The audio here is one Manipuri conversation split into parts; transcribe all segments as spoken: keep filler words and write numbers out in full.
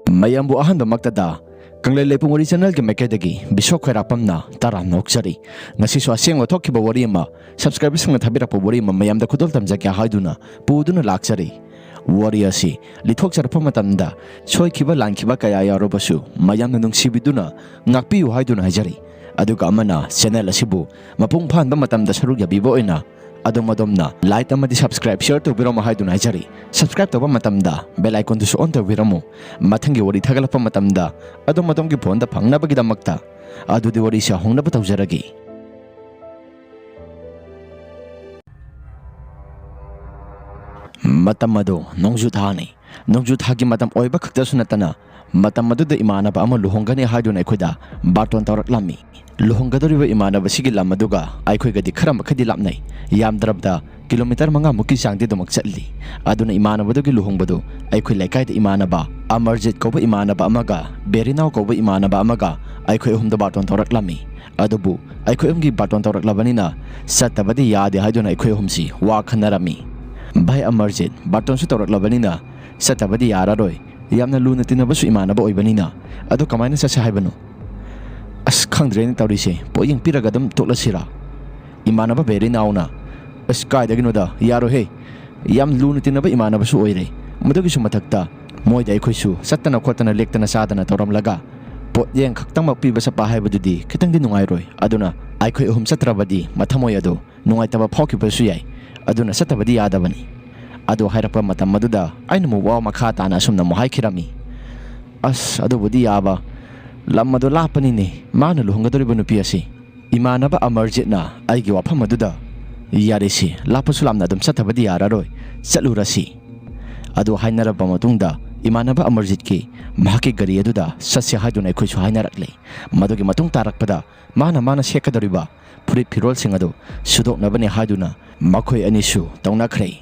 ꯃꯌꯥꯝꯕꯨ ꯑꯍꯥꯟꯕꯃꯛꯇꯗ ꯀꯪꯂꯩ ꯂꯩꯄꯨꯡ ꯋꯥꯔꯤ ꯆꯦꯅꯦꯜꯒꯤ ꯃꯥꯏꯀꯩꯗꯒꯤ ꯕꯤꯁꯣꯛ ꯈ꯭ꯋꯥꯏꯔꯥꯛꯄꯝꯅ ꯇꯔꯥꯝꯅ ꯑꯣꯛꯆꯔꯤ꯫ ꯉꯁꯤꯁꯨ ꯑꯁꯦꯡꯕ ꯊꯣꯛꯈꯤꯕ ꯋꯥꯔꯤ ꯑꯃ, ꯁꯕꯁꯀ꯭ꯔꯥꯏꯕꯔꯁꯤꯡꯅ ꯊꯥꯕꯤꯔꯛꯄ ꯋꯥꯔꯤ ꯑꯃ ꯃꯌꯥꯝꯗ ꯈꯨꯗꯣꯜ ꯇꯝꯖꯒꯦ ꯍꯥꯏꯗꯨꯅ ꯄꯨꯗꯨꯅ ꯂꯥꯛꯆꯔꯤ꯫ ꯋꯥꯔꯤ ꯑꯁꯤ ꯂꯤꯊꯣꯛꯆꯔꯛꯄ ꯃꯇꯝꯗ ꯁꯣꯏꯈꯤꯕ ꯂꯥꯟꯈꯤꯕ ꯀꯌꯥ ꯌꯥꯎꯔꯕꯁꯨ ꯃꯌꯥꯝꯅ ꯅꯨꯡꯁꯤꯕꯤꯗꯨꯅ ꯉꯥꯛꯄꯤꯌꯨ ꯍꯥꯏꯗꯨꯅ ꯍꯥꯏꯖꯔꯤ꯫ ꯑꯗꯨꯒ ꯑꯃꯅ ꯆꯦꯅꯦꯜ ꯑꯁꯤꯕꯨ ꯃꯄꯨꯡ ꯐꯥꯍꯟꯕ ꯃꯇꯝꯗ ꯁꯔꯨꯛ ꯌꯥꯕꯤꯕ ꯑꯣꯏꯅ ꯑꯗꯣꯝ ꯑꯗꯣꯝꯅ ꯂꯥꯏꯛ ꯑꯃꯗꯤ ꯁꯕꯁꯀ꯭ꯔꯥꯏꯕ, ꯁꯤꯌꯔ ꯇꯧꯕꯤꯔꯝꯃꯨ ꯍꯥꯏꯗꯨꯅ ꯍꯥꯏꯖꯔꯤ꯫ ꯁꯕꯁꯀ꯭ꯔꯥꯏꯕ ꯇꯧꯕ ꯃꯇꯝꯗ ꯕꯦꯜ ꯑꯥꯏꯀꯣꯟꯗꯨꯁꯨ ꯑꯣꯟ ꯇꯧꯕꯤꯔꯝꯃꯨ꯫ ꯃꯊꯪꯒꯤ ꯋꯥꯔꯤ ꯊꯥꯒꯠꯂꯛꯄ ꯃꯇꯝꯗ ꯑꯗꯣꯝ ꯑꯗꯣꯝꯒꯤ ꯐꯣꯟꯗ ꯐꯪꯅꯕꯒꯤꯗꯃꯛꯇ꯫ ꯑꯗꯨꯗꯤ ꯋꯥꯔꯤꯁꯤ ꯍꯧꯅꯕ ꯇꯧꯖꯔꯒꯦ꯫ ꯃꯇꯝ ꯑꯗꯨ ꯅꯣꯡꯖꯨ ꯊꯥꯅꯤ꯫ ꯅꯣꯡꯖꯨ ꯊꯥꯒꯤ ꯃꯇꯝ ꯑꯣꯏꯕ ꯈꯛꯇꯁꯨ ꯅꯠꯇꯅ, ꯃꯇꯝ ꯑꯗꯨꯗ ꯏꯃꯥꯟꯅꯕ ꯑꯃ ꯂꯨꯍꯣꯡꯒꯅꯤ ꯍꯥꯏꯗꯨꯅ ꯑꯩꯈꯣꯏꯗ ꯕꯥꯔꯇꯣꯟ ꯇꯧꯔꯛꯂꯝꯃꯤ꯫ ꯂꯨꯍꯣꯡꯒꯗꯧꯔꯤꯕ ꯏꯃꯥꯟꯅꯕꯁꯤꯒꯤ ꯂꯝ ꯑꯗꯨꯒ ꯑꯩꯈꯣꯏꯒꯗꯤ ꯈꯔ ꯃꯈꯩꯗꯤ ꯂꯥꯞꯅꯩ꯫ ꯌꯥꯝꯗ꯭ꯔꯕꯗ ꯀꯤꯂꯣꯃꯤꯇꯔ ꯃꯉꯥꯃꯨꯛꯀꯤ ꯆꯥꯡꯗꯤ ꯑꯗꯨꯃꯛ ꯆꯠꯂꯤ꯫ ꯑꯗꯨꯅ ꯏꯃꯥꯟꯅꯕꯗꯨꯒꯤ ꯂꯨꯍꯣꯡꯕꯗꯨ ꯑꯩꯈꯣꯏ ꯂꯩꯀꯥꯏꯗ ꯏꯃꯥꯟꯅꯕ ꯑꯃꯔꯖꯤꯠ ꯀꯧꯕ ꯏꯃꯥꯟꯅꯕ ꯑꯃꯒ ꯕꯦꯔꯤꯅꯥꯎ ꯀꯧꯕ ꯏꯃꯥꯟꯅꯕ ꯑꯃꯒ ꯑꯩꯈꯣꯏ ꯑꯍꯨꯝꯗ ꯕꯥꯔꯇꯣꯟ ꯇꯧꯔꯛꯂꯝꯃꯤ꯫ ꯑꯗꯨꯕꯨ ꯑꯩꯈꯣꯏ ꯑꯍꯨꯝꯒꯤ ꯕꯥꯔꯇꯣꯟ ꯇꯧꯔꯛꯂꯕꯅꯤꯅ ꯆꯠꯇꯕꯗꯤ ꯌꯥꯗꯦ ꯍꯥꯏꯗꯨꯅ ꯑꯩꯈꯣꯏ ꯑꯍꯨꯝꯁꯤ ꯋꯥ ꯈꯟꯅꯔꯝꯃꯤ꯫ "ꯚꯥꯏ ꯑꯃꯔꯖꯤꯠ, ꯕꯥꯔꯇꯣꯟꯁꯨ ꯇꯧꯔꯛꯂꯕꯅꯤꯅ ꯆꯠꯇꯕꯗꯤ ꯌꯥꯔꯔꯣꯏ꯫ ꯌꯥꯝꯅ ꯂꯨꯅ ꯇꯤꯟꯅꯕꯁꯨ ꯏꯃꯥꯟꯅꯕ ꯑꯣꯏꯕꯅꯤꯅ꯫ ꯑꯗꯨ ꯀꯃꯥꯏꯅ ꯆꯠꯁꯦ ꯍꯥꯏꯕꯅꯣ?" "ꯑꯁ, ꯈꯪꯗ꯭ꯔꯦꯅꯦ ꯇꯧꯔꯤꯁꯦ꯫ ꯄꯣꯠꯌꯦꯡ ꯄꯤꯔꯒ ꯑꯗꯨꯝ ꯇꯣꯛꯂꯁꯤꯔꯥ?" ꯏꯃꯥꯟꯅꯕ ꯕꯦꯔꯤꯅꯥꯎꯅ, "ꯑꯁ, ꯀꯥꯏꯗꯒꯤꯅꯣꯗ, ꯌꯥꯔꯣꯏꯍꯦ꯫ ꯌꯥꯝ ꯂꯨꯅ ꯇꯤꯟꯅꯕ ꯏꯃꯥꯟꯅꯕꯁꯨ ꯑꯣꯏꯔꯦ꯫ ꯃꯗꯨꯒꯤꯁꯨ ꯃꯊꯛꯇ ꯃꯣꯏꯗ ꯑꯩꯈꯣꯏꯁꯨ ꯆꯠꯇꯅ ꯈꯣꯠꯇꯅ ꯂꯦꯛꯇꯅ ꯆꯥꯗꯅ ꯇꯧꯔꯝꯂꯒ ꯄꯣꯠꯌꯦꯡ ꯈꯛꯇꯃꯛ ꯄꯤꯕ ꯆꯠꯄ ꯍꯥꯏꯕꯗꯨꯗꯤ ꯈꯤꯇꯪꯗꯤ ꯅꯨꯡꯉꯥꯏꯔꯣꯏ꯫ ꯑꯗꯨꯅ ꯑꯩꯈꯣꯏ ꯑꯍꯨꯝ ꯆꯠꯇ꯭ꯔꯕꯗꯤ ꯃꯊꯃꯣꯏ ꯑꯗꯨ ꯅꯨꯡꯉꯥꯏꯇꯕ ꯐꯥꯎꯈꯤꯕꯁꯨ ꯌꯥꯏ꯫ ꯑꯗꯨꯅ ꯆꯠꯇꯕꯗꯤ ꯌꯥꯗꯕꯅꯤ꯫" ꯑꯗꯨ ꯍꯥꯏꯔꯛꯄ ꯃꯇꯝ ꯑꯗꯨꯗ ꯑꯩꯅ ꯑꯃꯨꯛ ꯋꯥ ꯃꯈꯥ ꯇꯥꯅ ꯑꯁꯨꯝꯅ ꯑꯃꯨꯛ ꯍꯥꯏꯈꯤꯔꯝꯃꯤ꯫ "ꯑꯁ, ꯑꯗꯨꯕꯨꯗꯤ ꯌꯥꯕ꯫ ꯂꯝ ꯑꯗꯨ ꯂꯥꯞꯄꯅꯤꯅꯦ꯫ ꯃꯥꯅ ꯂꯨꯍꯣꯡꯒꯗꯧꯔꯤꯕ ꯅꯨꯄꯤ ꯑꯁꯤ꯫" ꯏꯃꯥꯟꯅꯕ ꯑꯃꯔꯖꯤꯠꯅ ꯑꯩꯒꯤ ꯋꯥꯐꯝ ꯑꯗꯨꯗ, "ꯌꯥꯔꯦꯁꯦ, ꯂꯥꯞꯄꯁꯨ ꯂꯥꯞꯅ ꯑꯗꯨꯝ ꯆꯠꯇꯕꯗꯤ ꯌꯥꯔꯔꯣꯏ, ꯆꯠꯂꯨꯔꯁꯤ꯫" ꯑꯗꯨ ꯍꯥꯏꯅꯔꯕ ꯃꯇꯨꯡꯗ ꯏꯃꯥꯟꯅꯕ ꯑꯃꯔꯖꯤꯠꯀꯤ ꯃꯍꯥꯛꯀꯤ ꯒꯥꯔꯤ ꯑꯗꯨꯗ ꯆꯠꯁꯦ ꯍꯥꯏꯗꯨꯅ ꯑꯩꯈꯣꯏꯁꯨ ꯍꯥꯏꯅꯔꯛꯂꯦ꯫ ꯃꯗꯨꯒꯤ ꯃꯇꯨꯡ ꯇꯥꯔꯛꯄꯗ ꯃꯥꯅ ꯃꯥꯅ ꯁꯦꯠꯀꯗꯧꯔꯤꯕ ꯐꯨꯔꯤꯠ ꯐꯤꯔꯣꯜꯁꯤꯡ ꯑꯗꯨ ꯁꯨꯗꯣꯛꯅꯕꯅꯤ ꯍꯥꯏꯗꯨꯅ ꯃꯈꯣꯏ ꯑꯅꯤꯁꯨ ꯇꯧꯅꯈ꯭ꯔꯦ꯫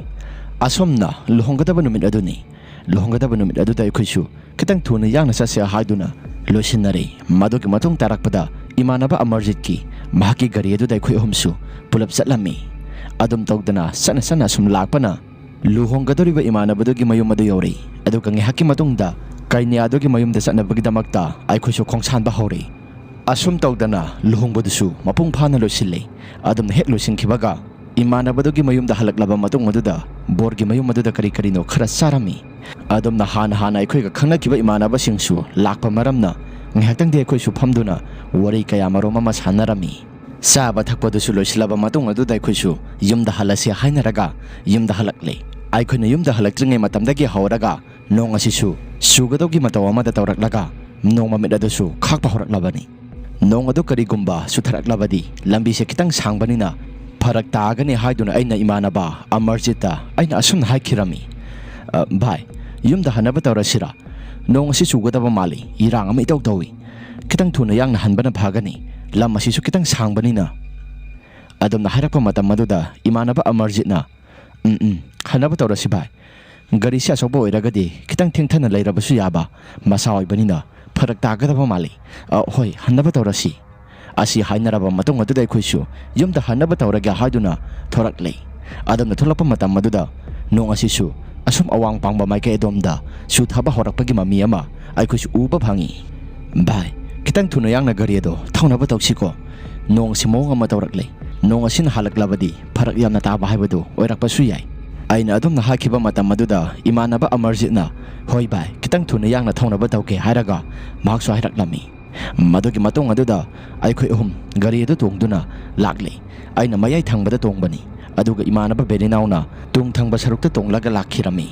ꯑꯁꯨꯝꯅ ꯂꯨꯍꯣꯡꯒꯗꯕ ꯅꯨꯃꯤꯠ ꯑꯗꯨꯅꯤ꯫ ꯂꯨꯍꯣꯡꯒꯗꯕ ꯅꯨꯃꯤꯠ ꯑꯗꯨꯗ ꯑꯩꯈꯣꯏꯁꯨ ꯈꯤꯇꯪ ꯊꯨꯅ ꯌꯥꯡꯅ ꯆꯠꯁꯦ ꯍꯥꯏꯗꯨꯅ ꯂꯣꯏꯁꯤꯟꯅꯔꯦ꯫ ꯃꯗꯨꯒꯤ ꯃꯇꯨꯡ ꯇꯥꯔꯛꯄꯗ ꯏꯃꯥꯟꯅꯕ ꯑꯃꯔꯖꯤꯠꯀꯤ ꯃꯍꯥꯛꯀꯤ ꯒꯥꯔꯤ ꯑꯗꯨꯗ ꯑꯩꯈꯣꯏ ꯑꯍꯨꯝꯁꯨ ꯄꯨꯂꯞ ꯆꯠꯂꯝꯃꯤ꯫ ꯑꯗꯨꯝ ꯇꯧꯗꯅ ꯆꯠꯅ ꯆꯠꯅ ꯑꯁꯨꯝ ꯂꯥꯛꯄꯅ ꯂꯨꯍꯣꯡꯒꯗꯧꯔꯤꯕ ꯏꯃꯥꯟꯅꯕꯗꯨꯒꯤ ꯃꯌꯨꯝ ꯑꯗꯨ ꯌꯧꯔꯦ꯫ ꯑꯗꯨꯒ ꯉꯥꯏꯍꯥꯛꯀꯤ ꯃꯇꯨꯡꯗ ꯀꯩꯅ꯭ꯌꯥꯗꯨꯒꯤ ꯃꯌꯨꯝꯗ ꯆꯠꯅꯕꯒꯤꯗꯃꯛꯇ ꯑꯩꯈꯣꯏꯁꯨ ꯈꯣꯡꯁꯥꯟꯕ ꯍꯧꯔꯦ꯫ ꯑꯁꯨꯝ ꯇꯧꯗꯅ ꯂꯨꯍꯣꯡꯕꯗꯨꯁꯨ ꯃꯄꯨꯡ ꯐꯥꯅ ꯂꯣꯏꯁꯤꯜꯂꯦ꯫ ꯑꯗꯨꯝꯅ ꯍꯦꯛ ꯂꯣꯏꯁꯤꯟꯈꯤꯕꯒ ꯏꯃꯥꯟꯅꯕꯗꯨꯒꯤ ꯃꯌꯨꯝꯗ ꯍꯜꯂꯛꯂꯕ ꯃꯇꯨꯡ ꯑꯗꯨꯗ ꯕꯣꯔꯒꯤ ꯃꯌꯨꯝ ꯑꯗꯨꯗ ꯀꯔꯤ ꯀꯔꯤꯅꯣ ꯈꯔ ꯆꯥꯔꯝꯃꯤ꯫ ꯑꯗꯨꯝꯅ ꯍꯥꯟꯅ ꯍꯥꯟꯅ ꯑꯩꯈꯣꯏꯒ ꯈꯪꯅꯈꯤꯕ ꯏꯃꯥꯟꯅꯕꯁꯤꯡꯁꯨ ꯂꯥꯛꯄ ꯃꯔꯝꯅ ꯉꯥꯏꯍꯥꯛꯇꯪꯗꯤ ꯑꯩꯈꯣꯏꯁꯨ ꯐꯝꯗꯨꯅ ꯋꯥꯔꯤ ꯀꯌꯥ ꯃꯔꯨꯝ ꯑꯃ ꯁꯥꯟꯅꯔꯝꯃꯤ꯫ ꯆꯥꯕ ꯊꯛꯄꯗꯨꯁꯨ ꯂꯣꯏꯁꯤꯜꯂꯕ ꯃꯇꯨꯡ ꯑꯗꯨꯗ ꯑꯩꯈꯣꯏꯁꯨ ꯌꯨꯝꯗ ꯍꯜꯂꯁꯤ ꯍꯥꯏꯅꯔꯒ ꯌꯨꯝꯗ ꯍꯜꯂꯛꯂꯦ꯫ ꯑꯩꯈꯣꯏꯅ ꯌꯨꯝꯗ ꯍꯜꯂꯛꯇ꯭ꯔꯤꯉꯩ ꯃꯇꯝꯗꯒꯤ ꯍꯧꯔꯒ ꯅꯣꯡ ꯑꯁꯤꯁꯨ ꯆꯨꯒꯗꯧꯒꯤ ꯃꯇꯧ ꯑꯃꯗ ꯇꯧꯔꯛꯂꯒ ꯅꯣꯡ ꯃꯃꯤꯠ ꯑꯗꯨꯁꯨ ꯈꯥꯛꯄ ꯍꯧꯔꯛꯂꯕꯅꯤ꯫ ꯅꯣꯡ ꯑꯗꯨ ꯀꯔꯤꯒꯨꯝꯕ ꯆꯨꯊꯔꯛꯂꯕꯗꯤ ꯂꯝꯕꯤꯁꯦ ꯈꯤꯇꯪ ꯁꯥꯡꯕꯅꯤꯅ ꯐꯔꯛ ꯇꯥꯒꯅꯤ ꯍꯥꯏꯗꯨꯅ ꯑꯩꯅ ꯏꯃꯥꯟꯅꯕ ꯑꯃꯔꯖꯤꯠꯇ ꯑꯩꯅ ꯑꯁꯨꯝꯅ ꯍꯥꯏꯈꯤꯔꯝꯃꯤ, "ꯑ, ꯚꯥꯏ, ꯌꯨꯝꯗ ꯍꯟꯅꯕ ꯇꯧꯔꯁꯤꯔꯥ? ꯅꯣꯡ ꯑꯁꯤ ꯆꯨꯒꯗꯕ ꯃꯥꯜꯂꯤ, ꯏꯔꯥꯡ ꯑꯃ ꯏꯇꯧ ꯇꯧꯏ꯫ ꯈꯤꯇꯪ ꯊꯨꯅ ꯌꯥꯡꯅ ꯍꯟꯕꯅ ꯐꯒꯅꯤ꯫ ꯂꯝ ꯑꯁꯤꯁꯨ ꯈꯤꯇꯪ ꯁꯥꯡꯕꯅꯤꯅ"꯫ ꯑꯗꯨꯝꯅ ꯍꯥꯏꯔꯛꯄ ꯃꯇꯝ ꯑꯗꯨꯗ ꯏꯃꯥꯟꯅꯕ ꯑꯃꯔꯖꯤꯠꯅ, "ꯎꯝ, ꯎꯝ, ꯍꯟꯅꯕ ꯇꯧꯔꯁꯤ ꯚꯥꯏ꯫ ꯒꯥꯔꯤꯁꯤ ꯑꯆꯧꯕ ꯑꯣꯏꯔꯒꯗꯤ ꯈꯤꯇꯪ ꯊꯦꯡꯊꯅ ꯂꯩꯔꯕꯁꯨ ꯌꯥꯕ, ꯃꯆꯥ ꯑꯣꯏꯕꯅꯤꯅ ꯐꯔꯛ ꯇꯥꯒꯗꯕ ꯃꯥꯜꯂꯤ꯫ ꯑ, ꯍꯣꯏ, ꯍꯟꯅꯕ ꯇꯧꯔꯁꯤ"꯫ ꯑꯁꯤ ꯍꯥꯏꯅꯔꯕ ꯃꯇꯨꯡ ꯑꯗꯨꯗ ꯑꯩꯈꯣꯏꯁꯨ ꯌꯨꯝꯗ ꯍꯟꯅꯕ ꯇꯧꯔꯒꯦ ꯍꯥꯏꯗꯨꯅ ꯊꯣꯔꯛꯂꯦ꯫ ꯑꯗꯨꯝꯅ ꯊꯣꯛꯂꯛꯄ ꯃꯇꯝ ꯑꯗꯨꯗ ꯅꯣꯡ ꯑꯁꯤꯁꯨ ꯑꯁꯨꯝ ꯑꯋꯥꯡ ꯄꯥꯡꯕ ꯃꯥꯏꯀꯩ ꯑꯗꯣꯝꯗ ꯆꯨꯊꯕ ꯍꯧꯔꯛꯄꯒꯤ ꯃꯃꯤ ꯑꯃ ꯑꯩꯈꯣꯏꯁꯨ ꯎꯕ ꯐꯪꯉꯤ꯫ "ꯚꯥꯏ, ꯈꯤꯇꯪ ꯊꯨꯅ ꯌꯥꯡꯅ ꯒꯥꯔꯤ ꯑꯗꯣ ꯊꯧꯅꯕ ꯇꯧꯁꯤꯀꯣ꯫ ꯅꯣꯡꯁꯤ ꯃꯑꯣꯡ ꯑꯃ ꯇꯧꯔꯛꯂꯦ꯫ ꯅꯣꯡ ꯑꯁꯤꯅ ꯍꯥꯜꯂꯛꯂꯕꯗꯤ ꯐꯔꯛ ꯌꯥꯝꯅ ꯇꯥꯕ ꯍꯥꯏꯕꯗꯨ ꯑꯣꯏꯔꯛꯄꯁꯨ ꯌꯥꯏ"꯫ ꯑꯩꯅ ꯑꯗꯨꯝꯅ ꯍꯥꯏꯈꯤꯕ ꯃꯇꯝ ꯑꯗꯨꯗ ꯏꯃꯥꯟꯅꯕ ꯑꯃꯔꯖꯤꯠꯅ, "ꯍꯣꯏ ꯚꯥꯏ, ꯈꯤꯇꯪ ꯊꯨꯅ ꯌꯥꯡꯅ ꯊꯧꯅꯕ ꯇꯧꯒꯦ" ꯍꯥꯏꯔꯒ ꯃꯍꯥꯛꯁꯨ ꯍꯥꯏꯔꯛꯂꯝꯃꯤ꯫ ꯃꯗꯨꯒꯤ ꯃꯇꯨꯡ ꯑꯗꯨꯗ ꯑꯩꯈꯣꯏ ꯑꯍꯨꯝ ꯒꯥꯔꯤ ꯑꯗꯨ ꯇꯣꯡꯗꯨꯅ ꯂꯥꯛꯂꯦ꯫ ꯑꯩꯅ ꯃꯌꯥꯏ ꯊꯪꯕꯗ ꯇꯣꯡꯕꯅꯤ, ꯑꯗꯨꯒ ꯏꯃꯥꯟꯅꯕ ꯕꯦꯔꯤꯅꯥꯎꯅ ꯇꯨꯡ ꯊꯪꯕ ꯁꯔꯨꯛꯇ ꯇꯣꯡꯂꯒ ꯂꯥꯛꯈꯤꯔꯝꯃꯤ꯫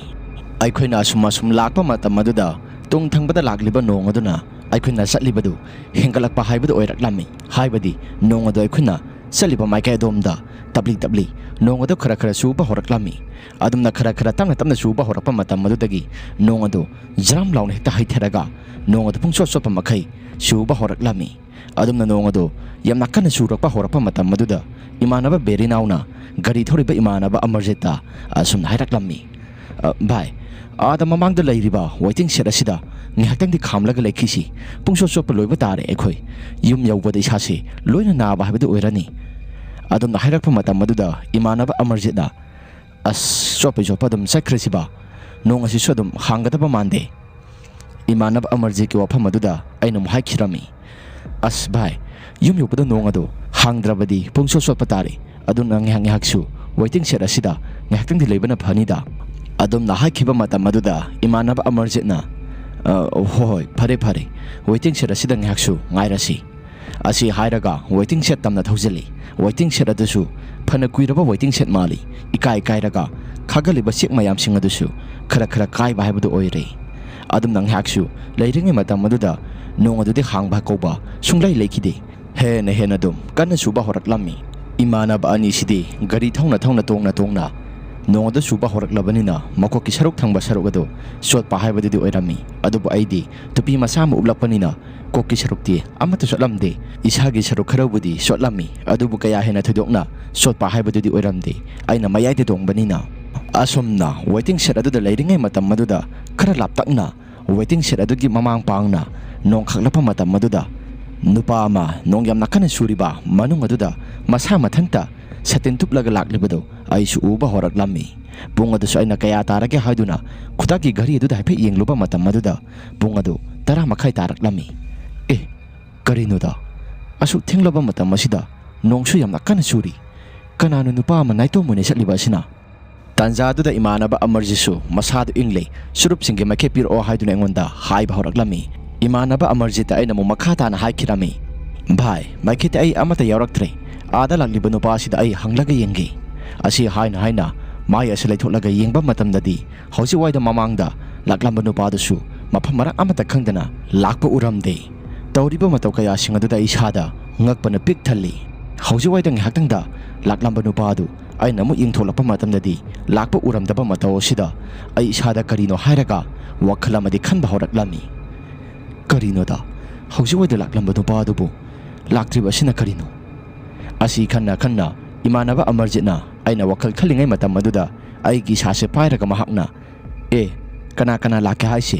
ꯑꯩꯈꯣꯏꯅ ꯑꯁꯨꯝ ꯑꯁꯨꯝ ꯂꯥꯛꯄ ꯃꯇꯝ ꯑꯗꯨꯗ ꯇꯨꯡ ꯊꯪꯕꯗ ꯂꯥꯛꯂꯤꯕ ꯅꯣꯡ ꯑꯗꯨꯅ ꯑꯩꯈꯣꯏꯅ ꯆꯠꯂꯤꯕꯗꯨ ꯍꯦꯟꯒꯠꯂꯛꯄ ꯍꯥꯏꯕꯗꯨ ꯑꯣꯏꯔꯛꯂꯝꯃꯤ꯫ ꯍꯥꯏꯕꯗꯤ ꯅꯣꯡ ꯑꯗꯨ ꯑꯩꯈꯣꯏꯅ ꯆꯠꯂꯤꯕ ꯃꯥꯏꯀꯩ ꯑꯗꯣꯝꯗ ꯇꯞꯂꯤ ꯇꯞꯂꯤ ꯅꯣꯡ ꯑꯗꯨ ꯈꯔ ꯈꯔ ꯆꯨꯕ ꯍꯧꯔꯛꯂꯝꯃꯤ꯫ ꯑꯗꯨꯝꯅ ꯈꯔ ꯈꯔ ꯇꯞꯅ ꯇꯞꯅ ꯆꯨꯕ ꯍꯧꯔꯛꯄ ꯃꯇꯝ ꯑꯗꯨꯗꯒꯤ ꯅꯣꯡ ꯑꯗꯨ ꯖ꯭ꯔꯝ ꯂꯥꯎꯅ ꯍꯦꯛꯇ ꯍꯩꯊꯔꯒ ꯅꯣꯡ ꯑꯗꯨ ꯄꯨꯡꯆꯣꯠ ꯆꯣꯠꯄ ꯃꯈꯩ ꯆꯨꯕ ꯍꯧꯔꯛꯂꯝꯃꯤ꯫ ꯑꯗꯨꯝꯅ ꯅꯣꯡ ꯑꯗꯨ ꯌꯥꯝꯅ ꯀꯟꯅ ꯆꯨꯔꯛꯄ ꯍꯧꯔꯛꯄ ꯃꯇꯝ ꯑꯗꯨꯗ ꯏꯃꯥꯟꯅꯕ ꯕꯦꯔꯤꯅꯥꯎꯅ ꯒꯥꯔꯤ ꯊꯧꯔꯤꯕ ꯏꯃꯥꯟꯅꯕ ꯑꯃꯔꯖꯤꯠꯇ ꯑꯁꯨꯝꯅ ꯍꯥꯏꯔꯛꯂꯝꯃꯤ, "ꯑ, ꯚꯥꯏ, ꯑꯥꯗ ꯃꯃꯥꯡꯗ ꯂꯩꯔꯤꯕ ꯋꯦꯇꯤꯡ ꯁꯦꯗ ꯑꯁꯤꯗ ꯉꯥꯏꯍꯥꯛꯇꯪꯗꯤ ꯈꯥꯝꯂꯒ ꯂꯩꯈꯤꯁꯤ꯫ ꯄꯨꯡꯆꯣꯠ ꯆꯣꯠꯄ ꯂꯣꯏꯕ ꯇꯥꯔꯦ ꯑꯩꯈꯣꯏ꯫ ꯌꯨꯝ ꯌꯧꯕꯗ ꯏꯁꯥꯁꯤ ꯂꯣꯏꯅ ꯅꯥꯕ ꯍꯥꯏꯕꯗꯨ ꯑꯣꯏꯔꯅꯤ"꯫ ꯑꯗꯨꯝꯅ ꯍꯥꯏꯔꯛꯄ ꯃꯇꯝ ꯑꯗꯨꯗ ꯏꯃꯥꯟꯅꯕ ꯑꯃꯔꯖꯤꯠꯅ, "ꯑꯁ, ꯆꯣꯠꯄꯩ ꯆꯣꯠꯄ ꯑꯗꯨꯝ ꯆꯠꯈ꯭ꯔꯁꯤꯕ꯫ ꯅꯣꯡ ꯑꯁꯤꯁꯨ ꯑꯗꯨꯝ ꯍꯥꯡꯒꯗꯕ ꯃꯥꯟꯗꯦ"꯫ ꯏꯃꯥꯟꯅꯕ ꯑꯃꯔꯖꯤꯠꯀꯤ ꯋꯥꯐꯝ ꯑꯗꯨꯗ ꯑꯩꯅ ꯑꯃꯨꯛ ꯍꯥꯏꯈꯤꯔꯝꯃꯤ, "ꯑꯁ ꯚꯥꯏ, ꯌꯨꯝ ꯌꯧꯕꯗ ꯅꯣꯡ ꯑꯗꯨ ꯍꯥꯡꯗ꯭ꯔꯕꯗꯤ ꯄꯨꯡꯁꯣꯠ ꯁꯣꯠꯄ ꯇꯥꯔꯦ꯫ ꯑꯗꯨꯅ ꯉꯥꯏꯍꯥꯛ ꯉꯥꯏꯍꯥꯛꯁꯨ waiting shed ꯑꯁꯤꯗ ꯉꯥꯏꯍꯥꯛꯇꯪꯗꯤ ꯂꯩꯕꯅ ꯐꯅꯤꯗ"꯫ ꯑꯗꯨꯝꯅ ꯍꯥꯏꯈꯤꯕ ꯃꯇꯝ ꯑꯗꯨꯗ ꯏꯃꯥꯟꯅꯕ ꯑꯃꯔꯖꯤꯠꯅ, "ꯑ, ꯍꯣꯏ ꯍꯣꯏ, ꯐꯔꯦ ꯐꯔꯦ, waiting shed ꯑꯁꯤꯗ ꯉꯥꯏꯍꯥꯛꯁꯨ ꯉꯥꯏꯔꯁꯤ"꯫ ꯑꯁꯤ ꯍꯥꯏꯔꯒ waiting shed ꯇꯝꯅ ꯊꯧꯖꯤꯜꯂꯤ꯫ Waiting shed ꯑꯗꯨꯁꯨ ꯐꯅ ꯀꯨꯏꯔꯕ waiting shed ꯃꯥꯜꯂꯤ꯫ ꯏꯀꯥꯏ ꯀꯥꯏꯔꯒ ꯈꯥꯒꯠꯂꯤꯕ ꯆꯦꯛ ꯃꯌꯥꯝꯁꯤꯡ ꯑꯗꯨꯁꯨ ꯈꯔ ꯈꯔ ꯀꯥꯏꯕ ꯍꯥꯏꯕꯗꯨ ꯑꯣꯏꯔꯦ꯫ ꯑꯗꯨꯝꯅ ꯉꯥꯏꯍꯥꯛꯁꯨ ꯂꯩꯔꯤꯉꯩ ꯃꯇꯝ ꯑꯗꯨꯗ ꯅꯣꯡ ꯑꯗꯨꯗꯤ ꯍꯥꯡꯕ ꯀꯧꯕ ꯁꯨꯡꯂꯩ ꯂꯩꯈꯤꯗꯦ꯫ ꯍꯦꯟꯅ ꯍꯦꯟꯅ ꯑꯗꯨꯝ ꯀꯟꯅ ꯆꯨꯕ ꯍꯧꯔꯛꯂꯝꯃꯤ꯫ ꯏꯃꯥꯟꯅꯕ ꯑꯅꯤꯁꯤꯗꯤ ꯒꯥꯔꯤ ꯊꯧꯅ ꯊꯧꯅ, ꯇꯣꯡꯅ ꯇꯣꯡꯅ ꯅꯣꯡ ꯑꯗꯨ ꯆꯨꯕ ꯍꯧꯔꯛꯂꯕꯅꯤꯅ ꯃꯀꯣꯛꯀꯤ ꯁꯔꯨꯛ ꯊꯪꯕ ꯁꯔꯨꯛ ꯑꯗꯨ ꯆꯣꯠꯄ ꯍꯥꯏꯕꯗꯨꯗꯤ ꯑꯣꯏꯔꯝꯃꯤ꯫ ꯑꯗꯨꯕꯨ ꯑꯩꯗꯤ ꯇꯨꯄꯤ ꯃꯆꯥ ꯑꯃ ꯎꯞꯂꯛꯄꯅꯤꯅ ꯀꯣꯛꯀꯤ ꯁꯔꯨꯛꯇꯤ ꯑꯃꯠꯇ ꯆꯣꯠꯂꯝꯗꯦ꯫ ꯏꯁꯥꯒꯤ ꯁꯔꯨꯛ ꯈꯔꯕꯨꯗꯤ ꯆꯣꯠꯂꯝꯃꯤ, ꯑꯗꯨꯕꯨ ꯀꯌꯥ ꯍꯦꯟꯅ ꯊꯣꯏꯗꯣꯛꯅ ꯆꯣꯠꯄ ꯍꯥꯏꯕꯗꯨꯗꯤ ꯑꯣꯏꯔꯝꯗꯦ꯫ ꯑꯩꯅ ꯃꯌꯥꯏꯗ ꯇꯣꯡꯕꯅꯤꯅ꯫ ꯑꯁꯨꯝꯅ waiting shed ꯑꯗꯨꯗ ꯂꯩꯔꯤꯉꯩ ꯃꯇꯝ ꯑꯗꯨꯗ ꯈꯔ ꯂꯥꯞꯇꯛꯅ waiting shed ꯑꯗꯨꯒꯤ ꯃꯃꯥꯡ ꯄꯥꯡꯅ ꯅꯣꯡ ꯈꯥꯛꯂꯛꯄ ꯃꯇꯝ ꯑꯗꯨꯗ ꯅꯨꯄꯥ ꯑꯃ ꯅꯣꯡ ꯌꯥꯝꯅ ꯀꯟꯅ ꯆꯨꯔꯤꯕ ꯃꯅꯨꯡ ꯑꯗꯨꯗ ꯃꯁꯥ ꯃꯊꯟꯇ ꯁꯥꯇꯤꯟ ꯇꯨꯞꯂꯒ ꯂꯥꯛꯂꯤꯕꯗꯨ ꯑꯩꯁꯨ ꯎꯕ ꯍꯧꯔꯛꯂꯝꯃꯤ꯫ ꯄꯨꯡ ꯑꯗꯨꯁꯨ ꯑꯩꯅ ꯀꯌꯥ ꯇꯥꯔꯒꯦ ꯍꯥꯏꯗꯨꯅ ꯈꯨꯗꯛꯀꯤ ꯘꯔꯤ ꯑꯗꯨꯗ ꯍꯥꯏꯐꯦꯠ ꯌꯦꯡꯂꯨꯕ ꯃꯇꯝ ꯑꯗꯨꯗ ꯄꯨꯡ ꯑꯗꯨ ꯇꯔꯥ ꯃꯈꯥꯏ ꯇꯥꯔꯛꯂꯝꯃꯤ꯫ ꯑꯦ, ꯀꯔꯤꯅꯣꯗ? ꯑꯁꯨꯛ ꯊꯦꯡꯂꯕ ꯃꯇꯝ ꯑꯁꯤꯗ ꯅꯣꯡꯁꯨ ꯌꯥꯝꯅ ꯀꯟꯅ ꯆꯨꯔꯤ꯫ ꯀꯅꯥꯅꯣ ꯅꯨꯄꯥ ꯑꯃ ꯅꯥꯏꯇꯣꯝ ꯑꯣꯏꯅ ꯆꯠꯂꯤꯕ ꯑꯁꯤꯅ? ꯇꯥꯟꯖꯥꯗꯨꯗ ꯏꯃꯥꯟꯅꯕ ꯑꯃꯔꯖꯤꯠꯁꯨ ꯃꯁꯥꯗꯨ ꯏꯪꯂꯦ, ꯆꯨꯔꯨꯞꯁꯤꯡꯒꯤ ꯃꯥꯏꯀꯩ ꯄꯤꯔꯛꯑꯣ ꯍꯥꯏꯗꯨꯅ ꯑꯩꯉꯣꯟꯗ ꯍꯥꯏꯕ ꯍꯧꯔꯛꯂꯝꯃꯤ꯫ ꯏꯃꯥꯟꯅꯕ ꯑꯃꯔꯖꯤꯠꯇ ꯑꯩꯅ ꯑꯃꯨꯛ ꯃꯈꯥ ꯇꯥꯅ ꯍꯥꯏꯈꯤꯔꯝꯃꯤ, "ꯚꯥꯏ, ꯃꯥꯏꯀꯩꯗ ꯑꯩ ꯑꯃꯠꯇ ꯌꯥꯎꯔꯛꯇ꯭ꯔꯦ꯫ ꯑꯥꯗ ꯂꯥꯛꯂꯤꯕ ꯅꯨꯄꯥ ꯑꯁꯤꯗ ꯑꯩ ꯍꯪꯂꯒ ꯌꯦꯡꯒꯦ"꯫ ꯑꯁꯤ ꯍꯥꯏꯅ ꯍꯥꯏꯅ ꯃꯥꯏ ꯑꯁꯤ ꯂꯩꯊꯣꯛꯂꯒ ꯌꯦꯡꯕ ꯃꯇꯝꯗꯗꯤ ꯍꯧꯖꯤꯛ ꯋꯥꯏꯗ ꯃꯃꯥꯡꯗ ꯂꯥꯛꯂꯝꯕ ꯅꯨꯄꯥꯗꯨꯁꯨ ꯃꯐꯝ ꯃꯔꯥꯡ ꯑꯃꯠꯇ ꯈꯪꯗꯅ ꯂꯥꯛꯄ ꯎꯔꯝꯗꯦ꯫ ꯇꯧꯔꯤꯕ ꯃꯇꯧ ꯀꯌꯥꯁꯤꯡ ꯑꯗꯨꯗ ꯑꯩ ꯏꯁꯥꯗ ꯉꯛꯄꯅ ꯄꯤꯛ ꯊꯜꯂꯤ꯫ ꯍꯧꯖꯤꯛ ꯋꯥꯏꯗ ꯉꯥꯏꯍꯥꯛꯇꯪꯗ ꯂꯥꯛꯂꯝꯕ ꯅꯨꯄꯥ ꯑꯗꯨ ꯑꯩꯅ ꯑꯃꯨꯛ ꯌꯦꯡꯊꯣꯛꯂꯛꯄ ꯃꯇꯝꯗꯗꯤ ꯂꯥꯛꯄ ꯎꯔꯝꯗꯕ ꯃꯇꯧ ꯑꯁꯤꯗ ꯑꯩ ꯏꯁꯥꯗ ꯀꯔꯤꯅꯣ ꯍꯥꯏꯔꯒ ꯋꯥꯈꯜ ꯑꯃꯗꯤ ꯈꯟꯕ ꯍꯧꯔꯛꯂꯝꯃꯤ꯫ ꯀꯔꯤꯅꯣꯗ, ꯍꯧꯖꯤꯛ ꯋꯥꯏꯗ ꯂꯥꯛꯂꯝꯕ ꯅꯨꯄꯥ ꯑꯗꯨꯕꯨ ꯂꯥꯛꯇ꯭ꯔꯤꯕ ꯑꯁꯤꯅ ꯀꯔꯤꯅꯣ? ꯑꯁꯤ ꯈꯟꯅ ꯈꯟꯅ ꯏꯃꯥꯟꯅꯕ ꯑꯃꯔꯖꯤꯠꯅ ꯑꯩꯅ ꯋꯥꯈꯜ ꯈꯜꯂꯤꯉꯩ ꯃꯇꯝ ꯑꯗꯨꯗ ꯑꯩꯒꯤ ꯏꯁꯥꯁꯦ ꯄꯥꯏꯔꯒ ꯃꯍꯥꯛꯅ, "ꯑꯦ, ꯀꯅꯥ ꯀꯅꯥ ꯂꯥꯛꯀꯦ ꯍꯥꯏꯁꯦ?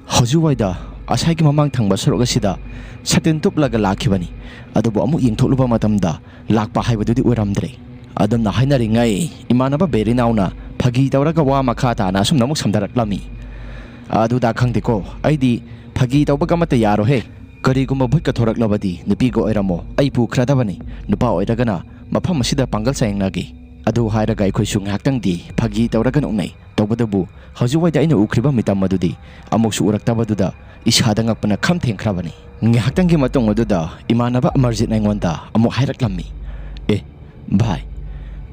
ꯍꯧꯖꯤꯛ ꯋꯥꯏꯗ ꯑꯁꯥꯏꯒꯤ ꯃꯃꯥꯡ ꯊꯪꯕ ꯁꯔꯨꯛ ꯑꯁꯤꯗ ꯁꯥꯇꯤꯟ ꯇꯨꯞꯂꯒ ꯂꯥꯛꯈꯤꯕꯅꯤ, ꯑꯗꯨꯕꯨ ꯑꯃꯨꯛ ꯌꯦꯡꯊꯣꯛꯂꯨꯕ ꯃꯇꯝꯗ ꯂꯥꯛꯄ ꯍꯥꯏꯕꯗꯨꯗꯤ ꯑꯣꯏꯔꯝꯗ꯭ꯔꯦ"꯫ ꯑꯗꯨꯝꯅ ꯍꯥꯏꯅꯔꯤꯉꯩ ꯏꯃꯥꯟꯅꯕ ꯕꯦꯔꯤꯅꯥꯎꯅ ꯐꯥꯒꯤ ꯇꯧꯔꯒ ꯋꯥ ꯃꯈꯥ ꯇꯥꯅ ꯑꯁꯨꯝꯅ ꯑꯃꯨꯛ ꯁꯝꯊꯔꯛꯂꯝꯃꯤ꯫ "ꯑꯗꯨꯗ ꯈꯪꯗꯦꯀꯣ, ꯑꯩꯗꯤ ꯐꯥꯒꯤ ꯇꯧꯕꯒ ꯑꯃꯠꯇ ꯌꯥꯔꯣꯏꯍꯦ꯫ ꯀꯔꯤꯒꯨꯝꯕ ꯚꯨꯠꯀ ꯊꯣꯔꯛꯂꯕꯗꯤ ꯅꯨꯄꯤꯒ ꯑꯣꯏꯔꯝꯃꯣ, ꯑꯩ ꯄꯨꯈ꯭ꯔꯗꯕꯅꯤ꯫ ꯅꯨꯄꯥ ꯑꯣꯏꯔꯒꯅ ꯃꯐꯝ ꯑꯁꯤꯗ ꯄꯥꯡꯒꯜ ꯆꯌꯦꯡꯅꯒꯦ"꯫ ꯑꯗꯨ ꯍꯥꯏꯔꯒ ꯑꯩꯈꯣꯏꯁꯨ ꯉꯥꯏꯍꯥꯛꯇꯪꯗꯤ ꯐꯥꯒꯤ ꯇꯧꯔꯒ ꯅꯣꯛꯅꯩ꯫ ꯇꯧꯕꯇꯕꯨ ꯍꯧꯖꯤꯛꯋꯥꯏꯗ ꯑꯩꯅ ꯎꯈ꯭ꯔꯤꯕ ꯃꯤꯇꯝ ꯑꯗꯨꯗꯤ ꯑꯃꯨꯛꯁꯨ ꯎꯔꯛꯇꯕꯗꯨꯗ ꯏꯁꯥꯗ ꯉꯛꯄꯅ ꯈꯝ ꯊꯦꯡꯈ꯭ꯔꯕꯅꯤ꯫ ꯉꯥꯏꯍꯥꯛꯇꯪꯒꯤ ꯃꯇꯨꯡ ꯑꯗꯨꯗ ꯏꯃꯥꯟꯅꯕ ꯑꯃꯔꯖꯤꯠꯅ ꯑꯩꯉꯣꯟꯗ ꯑꯃꯨꯛ ꯍꯥꯏꯔꯛꯂꯝꯃꯤ, "ꯑꯦ ꯚꯥꯏ,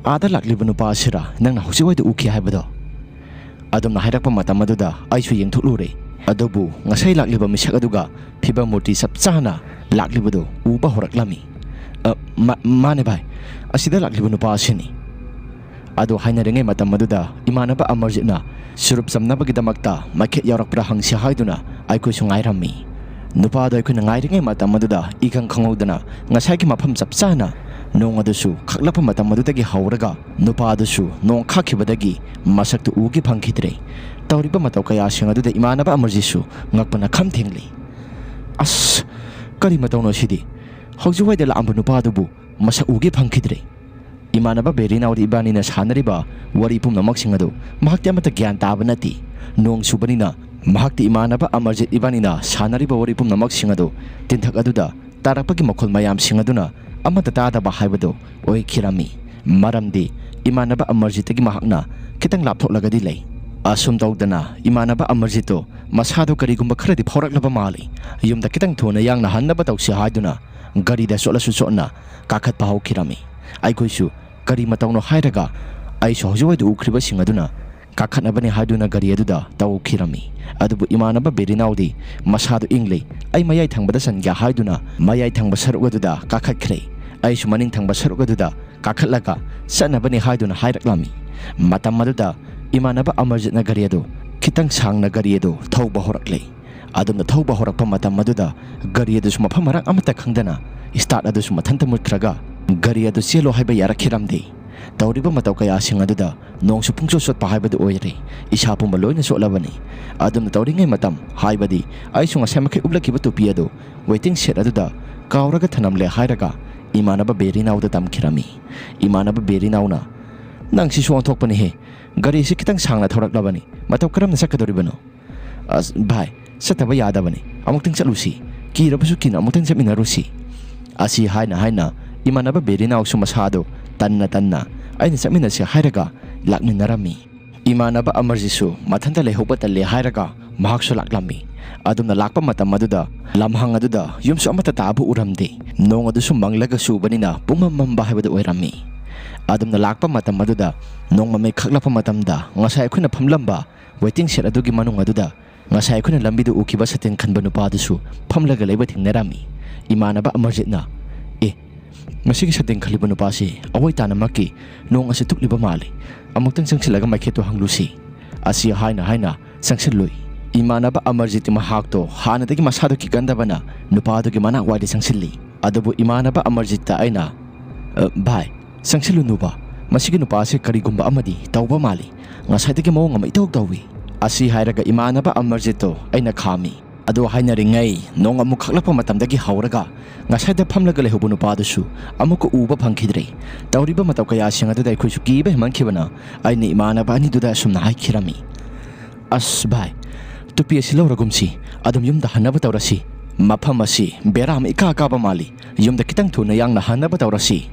ꯑꯥꯗ ꯂꯥꯛꯂꯤꯕ ꯅꯨꯄꯥ ꯑꯁꯤꯔ ꯅꯪꯅ ꯍꯧꯖꯤꯛꯋꯥꯏꯗ ꯎꯈꯤ ꯍꯥꯏꯕꯗꯣ?" ꯑꯗꯨꯝꯅ ꯍꯥꯏꯔꯛꯄ ꯃꯇꯝ ꯑꯗꯨꯗ ꯑꯩꯁꯨ ꯌꯦꯡꯊꯣꯛꯂꯨꯔꯦ꯫ ꯑꯗꯨꯕꯨ ꯉꯁꯥꯏ ꯂꯥꯛꯂꯤꯕ ꯃꯤꯁꯛ ꯑꯗꯨꯒ ꯐꯤꯕꯝ ꯃꯨꯔꯇꯤ ꯆꯞ ꯆꯥꯅ ꯂꯥꯛꯂꯤꯕꯗꯨ ꯎꯕ ꯍꯧꯔꯛꯂꯝꯃꯤ꯫ "ꯑ, ꯃꯥ-, ꯃꯥꯅꯦ ꯚꯥꯏ, ꯑꯁꯤꯗ ꯂꯥꯛꯂꯤꯕ ꯅꯨꯄꯥ ꯑꯁꯤꯅꯤ"꯫ ꯑꯗꯨ ꯍꯥꯏꯅꯔꯤꯉꯩ ꯃꯇꯝ ꯑꯗꯨꯗ ꯏꯃꯥꯟꯅꯕ ꯑꯃꯔꯖꯤꯠꯅ ꯆꯨꯔꯨꯞ ꯆꯝꯅꯕꯒꯤꯗꯃꯛꯇ ꯃꯩꯈꯦꯠ ꯌꯥꯎꯔꯛꯄ꯭ꯔꯥ ꯍꯪꯁꯤ ꯍꯥꯏꯗꯨꯅ ꯑꯩꯈꯣꯏꯁꯨ ꯉꯥꯏꯔꯝꯃꯤ꯫ ꯅꯨꯄꯥꯗꯣ ꯑꯩꯈꯣꯏꯅ ꯉꯥꯏꯔꯤꯉꯩ ꯃꯇꯝ ꯑꯗꯨꯗ ꯏꯈꯪ ꯈꯪꯍꯧꯗꯅ ꯉꯁꯥꯏꯒꯤ ꯃꯐꯝ ꯆꯞ ꯆꯥꯅ ꯅꯣꯡ ꯑꯗꯨꯁꯨ ꯈꯥꯛꯂꯛꯄ ꯃꯇꯝ ꯑꯗꯨꯗꯒꯤ ꯍꯧꯔꯒ ꯅꯨꯄꯥ ꯑꯗꯨꯁꯨ ꯅꯣꯡ ꯈꯥꯛꯈꯤꯕꯗꯒꯤ ꯃꯁꯛꯇꯨ ꯎꯒꯦ ꯐꯪꯈꯤꯗ꯭ꯔꯦ꯫ ꯇꯧꯔꯤꯕ ꯃꯇꯧ ꯀꯌꯥꯁꯤꯡ ꯑꯗꯨꯗ ꯏꯃꯥꯟꯅꯕ ꯑꯃꯔꯖꯤꯠꯁꯨ ꯉꯛꯄꯅ ꯈꯝ ꯊꯦꯡꯂꯤ꯫ "ꯑꯁ, ꯀꯔꯤ ꯃꯇꯧꯅꯣ ꯁꯤꯗꯤ? ꯍꯧꯖꯤꯛꯋꯥꯏꯗ ꯂꯥꯛꯑꯝꯕ ꯅꯨꯄꯥꯗꯨꯕꯨ ꯃꯁꯛ ꯎꯒꯦ ꯐꯪꯈꯤꯗ꯭ꯔꯦ"꯫ ꯏꯃꯥꯟꯅꯕ ꯕꯦꯔꯤꯅꯥꯎꯗꯤ ꯏꯕꯥꯅꯤꯅ ꯁꯥꯟꯅꯔꯤꯕ ꯋꯥꯔꯤ ꯄꯨꯝꯅꯃꯛꯁꯤꯡ ꯑꯗꯨ ꯃꯍꯥꯛꯇꯤ ꯑꯃꯠꯇ ꯒ꯭ꯌꯥꯟ ꯇꯥꯕ ꯅꯠꯇꯦ꯫ ꯅꯣꯡ ꯆꯨꯕꯅꯤꯅ ꯃꯍꯥꯛꯇꯤ ꯏꯃꯥꯟꯅꯕ ꯑꯃꯔꯖꯤꯠ ꯏꯕꯥꯅꯤꯅ ꯁꯥꯟꯅꯔꯤꯕ ꯋꯥꯔꯤ ꯄꯨꯝꯅꯃꯛꯁꯤꯡ ꯑꯗꯨ ꯇꯤꯟꯊꯛ ꯑꯗꯨꯗ ꯇꯥꯔꯛꯄꯒꯤ ꯃꯈꯣꯜ ꯃꯌꯥꯝꯁꯤꯡ ꯑꯗꯨꯅ ꯑꯃꯠꯇ ꯇꯥꯗꯕ ꯍꯥꯏꯕꯗꯨ ꯑꯣꯏꯈꯤꯔꯝꯃꯤ꯫ ꯃꯔꯝꯗꯤ ꯏꯃꯥꯟꯅꯕ ꯑꯃꯔꯖꯤꯠꯇꯒꯤ ꯃꯍꯥꯛꯅ ꯈꯤꯇꯪ ꯂꯥꯞꯊꯣꯛꯂꯒꯗꯤ ꯂꯩ꯫ ꯑꯁꯨꯝ ꯇꯧꯗꯅ ꯏꯃꯥꯟꯅꯕ ꯑꯃꯔꯖꯤꯠꯇꯨ ꯃꯁꯥꯗꯨ ꯀꯔꯤꯒꯨꯝꯕ ꯈꯔꯗꯤ ꯐꯥꯎꯔꯛꯂꯕ ꯃꯥꯜꯂꯤ꯫ ꯌꯨꯝꯗ ꯈꯤꯇꯪ ꯊꯨꯅ ꯌꯥꯡꯅ ꯍꯟꯅꯕ ꯇꯧꯁꯤ ꯍꯥꯏꯗꯨꯅ ꯒꯥꯔꯤꯗ ꯆꯣꯠꯂꯁꯨ ꯆꯣꯠꯅ ꯀꯥꯈꯠꯄ ꯍꯧꯈꯤꯔꯝꯃꯤ꯫ ꯑꯩꯈꯣꯏꯁꯨ ꯀꯔꯤ ꯃꯇꯧꯅꯣ ꯍꯥꯏꯔꯒ ꯑꯩꯁꯨ ꯍꯧꯖꯤꯛꯋꯥꯏꯗ ꯎꯈ꯭ꯔꯤꯕꯁꯤꯡ ꯑꯗꯨꯅ ꯀꯥꯈꯠꯅꯕꯅꯤ ꯍꯥꯏꯗꯨꯅ ꯒꯥꯔꯤ ꯑꯗꯨꯗ ꯇꯧꯈꯤꯔꯝꯃꯤ꯫ ꯑꯗꯨꯕꯨ ꯏꯃꯥꯟꯅꯕ ꯕꯦꯔꯤꯅꯥꯎꯗꯤ ꯃꯁꯥꯗꯨ ꯏꯪꯂꯤ꯫ "ꯑꯩ ꯃꯌꯥꯏ ꯊꯪꯕꯗ ꯆꯟꯒꯦ" ꯍꯥꯏꯗꯨꯅ ꯃꯌꯥꯏ ꯊꯪꯕ ꯁꯔꯨꯛ ꯑꯗꯨꯗ ꯀꯥꯈꯠꯈ꯭ꯔꯦ꯫ ꯑꯩꯁꯨ ꯃꯅꯤꯡ ꯊꯪꯕ ꯁꯔꯨꯛ ꯑꯗꯨꯗ ꯀꯥꯈꯠꯂꯒ ꯆꯠꯅꯕꯅꯤ ꯍꯥꯏꯗꯨꯅ ꯍꯥꯏꯔꯛꯂꯝꯃꯤ꯫ ꯃꯇꯝ ꯑꯗꯨꯗ ꯏꯃꯥꯟꯅꯕ ꯑꯃꯔꯖꯤꯠꯅ ꯒꯥꯔꯤ ꯑꯗꯨ ꯈꯤꯇꯪ ꯁꯥꯡꯅ ꯒꯥꯔꯤ ꯑꯗꯨ ꯊꯧꯕ ꯍꯧꯔꯛꯂꯦ꯫ ꯑꯗꯨꯝꯅ ꯊꯧꯕ ꯍꯧꯔꯛꯄ ꯃꯇꯝ ꯑꯗꯨꯗ ꯒꯥꯔꯤ ꯑꯗꯨꯁꯨ ꯃꯐꯝ ꯃꯔꯥꯡ ꯑꯃꯠꯇ ꯈꯪꯗꯅ start ꯑꯗꯨꯁꯨ ꯃꯊꯟꯇ ꯃꯨꯠꯈ꯭ꯔꯒ ꯒꯥꯔꯤ ꯑꯗꯨ ꯆꯦꯜꯂꯣ ꯍꯥꯏꯕ ꯌꯥꯔꯛꯈꯤꯔꯝꯗꯦ꯫ ꯇꯧꯔꯤꯕ ꯃꯇꯧ ꯀꯌꯥꯁꯤꯡ ꯑꯗꯨꯗ ꯅꯣꯡꯁꯨ ꯄꯨꯡꯆꯣꯠ ꯆꯣꯠꯄ ꯍꯥꯏꯕꯗꯨ ꯑꯣꯏꯔꯦ꯫ ꯏꯁꯥ ꯄꯨꯝꯕ ꯂꯣꯏꯅ ꯆꯣꯠꯂꯕꯅꯤ꯫ ꯑꯗꯨꯝꯅ ꯇꯧꯔꯤꯉꯩ ꯃꯇꯝ ꯍꯥꯏꯕꯗꯤ ꯑꯩꯁꯨ ꯉꯁꯥꯏ ꯃꯈꯩ ꯎꯞꯂꯛꯈꯤꯕ ꯇꯨꯄꯤ ꯑꯗꯨ waiting shed ꯑꯗꯨꯗ ꯀꯥꯎꯔꯒ ꯊꯅꯝꯂꯦ ꯍꯥꯏꯔꯒ ꯏꯃꯥꯟꯅꯕ ꯕꯦꯔꯤꯅꯥꯎꯗ ꯇꯝꯈꯤꯔꯝꯃꯤ꯫ ꯏꯃꯥꯟꯅꯕ ꯕꯦꯔꯤꯅꯥꯎꯅ, "ꯅꯪ ꯁꯤꯁꯨ ꯑꯣꯟꯊꯣꯛꯄꯅꯤꯍꯦ꯫ ꯒꯥꯔꯤꯁꯤ ꯈꯤꯇꯪ ꯁꯥꯡꯅ ꯊꯧꯔꯛꯂꯕꯅꯤ꯫ ꯃꯇꯧ ꯀꯔꯝꯅ ꯆꯠꯀꯗꯧꯔꯤꯕꯅꯣ?" "ꯑꯁ ꯚꯥꯏ, ꯆꯠꯇꯕ ꯌꯥꯗꯕꯅꯤ, ꯑꯃꯨꯛꯇꯪ ꯆꯠꯂꯨꯁꯤ, ꯀꯤꯔꯕꯁꯨ ꯀꯤꯅ ꯑꯃꯨꯛꯇꯪ ꯆꯠꯃꯤꯟꯅꯔꯨꯁꯤ"꯫ ꯑꯁꯤ ꯍꯥꯏꯅ ꯍꯥꯏꯅ ꯏꯃꯥꯟꯅꯕ ꯕꯦꯔꯤꯅꯥꯎꯁꯨ ꯃꯁꯥꯗꯣ ꯇꯟꯅ ꯇꯟꯅ "ꯑꯩꯅ ꯆꯠꯃꯤꯟꯅꯁꯤ" ꯍꯥꯏꯔꯒ ꯂꯥꯛꯃꯤꯟꯅꯔꯝꯃꯤ꯫ ꯏꯃꯥꯟꯅꯕ ꯑꯃꯔꯖꯤꯠꯁꯨ ꯃꯊꯟꯇ ꯂꯩꯍꯧꯕ ꯇꯜꯂꯦ ꯍꯥꯏꯔꯒ ꯃꯍꯥꯛꯁꯨ ꯂꯥꯛꯂꯝꯃꯤ꯫ ꯑꯗꯨꯝꯅ ꯂꯥꯛꯄ ꯃꯇꯝ ꯑꯗꯨꯗ ꯂꯝꯍꯥꯡ ꯑꯗꯨꯗ ꯌꯨꯝꯁꯨ ꯑꯃꯠꯇ ꯇꯥꯕ ꯎꯔꯝꯗꯦ꯫ ꯅꯣꯡ ꯑꯗꯨꯁꯨ ꯃꯪꯂꯒ ꯆꯨꯕꯅꯤꯅ ꯄꯨꯡꯃꯝ ꯃꯝꯕ ꯍꯥꯏꯕꯗꯨ ꯑꯣꯏꯔꯝꯃꯤ꯫ ꯑꯗꯨꯝꯅ ꯂꯥꯛꯄ ꯃꯇꯝ ꯑꯗꯨꯗ ꯅꯣꯡꯃ ꯃꯩ ꯈꯛꯂꯛꯄ ꯃꯇꯝꯗ ꯉꯁꯥꯏ ꯑꯩꯈꯣꯏꯅ ꯐꯝꯂꯝꯕ waiting shed ꯑꯗꯨꯒꯤ ꯃꯅꯨꯡ ꯑꯗꯨꯗ ꯉꯁꯥꯏ ꯑꯩꯈꯣꯏꯅ ꯂꯝꯕꯤꯗ ꯎꯈꯤꯕ ꯁꯇꯤꯟ ꯈꯟꯕ ꯅꯨꯄꯥꯗꯨꯁꯨ ꯐꯝꯂꯒ ꯂꯩꯕ ꯊꯦꯡꯅꯔꯝꯃꯤ꯫ ꯏꯃꯥꯟꯅꯕ ꯑꯃꯔꯖꯤꯠꯅ, "ꯑꯦ, ꯉꯁꯤꯒꯤ ꯁꯇꯤꯟ ꯈꯜꯂꯤꯕ ꯅꯨꯄꯥꯁꯤ ꯑꯋꯣꯏ ꯇꯥꯅꯃꯛꯀꯤ ꯅꯣꯡ ꯑꯁꯤ ꯇꯨꯞꯂꯤꯕ ꯃꯥꯜꯂꯤ꯫ ꯑꯃꯨꯛꯇꯪ ꯆꯪꯁꯤꯜꯂꯒ ꯃꯩꯈꯦꯠꯇꯨ ꯍꯪꯂꯨꯁꯤ"꯫ ꯑꯁꯤ ꯍꯥꯏꯅ ꯍꯥꯏꯅ ꯆꯪꯁꯤꯜꯂꯨꯏ꯫ ꯏꯃꯥꯟꯅꯕ ꯑꯃꯔꯖꯤꯠꯇꯤ ꯃꯍꯥꯛꯇꯣ ꯍꯥꯟꯅꯗꯒꯤ ꯃꯁꯥꯗꯣ ꯀꯤꯒꯟꯗꯕꯅ ꯅꯨꯄꯥꯗꯨꯒꯤ ꯃꯅꯥꯛ ꯋꯥꯏꯗ ꯆꯪꯁꯤꯜꯂꯤ꯫ ꯑꯗꯨꯕꯨ ꯏꯃꯥꯟꯅꯕ ꯑꯃꯔꯖꯤꯠꯇ ꯑꯩꯅ, "ꯑ, ꯚꯥꯏ, ꯆꯪꯁꯤꯜꯂꯨꯅꯨꯕ, ꯃꯁꯤꯒꯤ ꯅꯨꯄꯥꯁꯦ ꯀꯔꯤꯒꯨꯝꯕ ꯑꯃꯗꯤ ꯇꯧꯕ ꯃꯥꯜꯂꯤ, ꯉꯁꯥꯏꯗꯒꯤ ꯃꯑꯣꯡ ꯑꯃ ꯏꯇꯧ ꯇꯧꯏ"꯫ ꯑꯁꯤ ꯍꯥꯏꯔꯒ ꯏꯃꯥꯟꯅꯕ ꯑꯃꯔꯖꯤꯠꯇꯣ ꯑꯩꯅ ꯈꯥꯝꯃꯤ꯫ ꯑꯗꯨ ꯍꯥꯏꯅꯔꯤꯉꯩ ꯅꯣꯡ ꯑꯃꯨꯛ ꯈꯛꯂꯛꯄ ꯃꯇꯝꯗꯒꯤ ꯍꯧꯔꯒ ꯉꯁꯥꯏꯗ ꯐꯝꯂꯒ ꯂꯩꯍꯧꯕ ꯅꯨꯄꯥꯗꯨꯁꯨ ꯑꯃꯨꯛꯀ ꯎꯕ ꯐꯪꯈꯤꯗ꯭ꯔꯦ꯫ ꯇꯧꯔꯤꯕ ꯃꯇꯧ ꯀꯌꯥꯁꯤꯡ ꯑꯗꯨꯗ ꯑꯩꯈꯣꯏꯁꯨ ꯀꯤꯕ ꯍꯦꯟꯃꯟꯈꯤꯕꯅ ꯑꯩꯅ ꯏꯃꯥꯟꯅꯕ ꯑꯅꯤꯗꯨꯗ ꯑꯁꯨꯝꯅ ꯍꯥꯏꯈꯤꯔꯝꯃꯤ, "ꯑꯁ ꯚꯥꯏ, ꯇꯨꯄꯤ ꯑꯁꯤ ꯂꯧꯔꯒꯨꯝꯁꯤ, ꯑꯗꯨꯝ ꯌꯨꯝꯗ ꯍꯟꯅꯕ ꯇꯧꯔꯁꯤ꯫ ꯃꯐꯝ ꯑꯁꯤ ꯕꯦꯔꯥ ꯑꯃ ꯏꯀꯥ ꯀꯥꯕ ꯃꯥꯜꯂꯤ, ꯌꯨꯝꯗ ꯈꯤꯇꯪ ꯊꯨꯅ ꯌꯥꯡꯅ ꯍꯟꯅꯕ ꯇꯧꯔꯁꯤ"꯫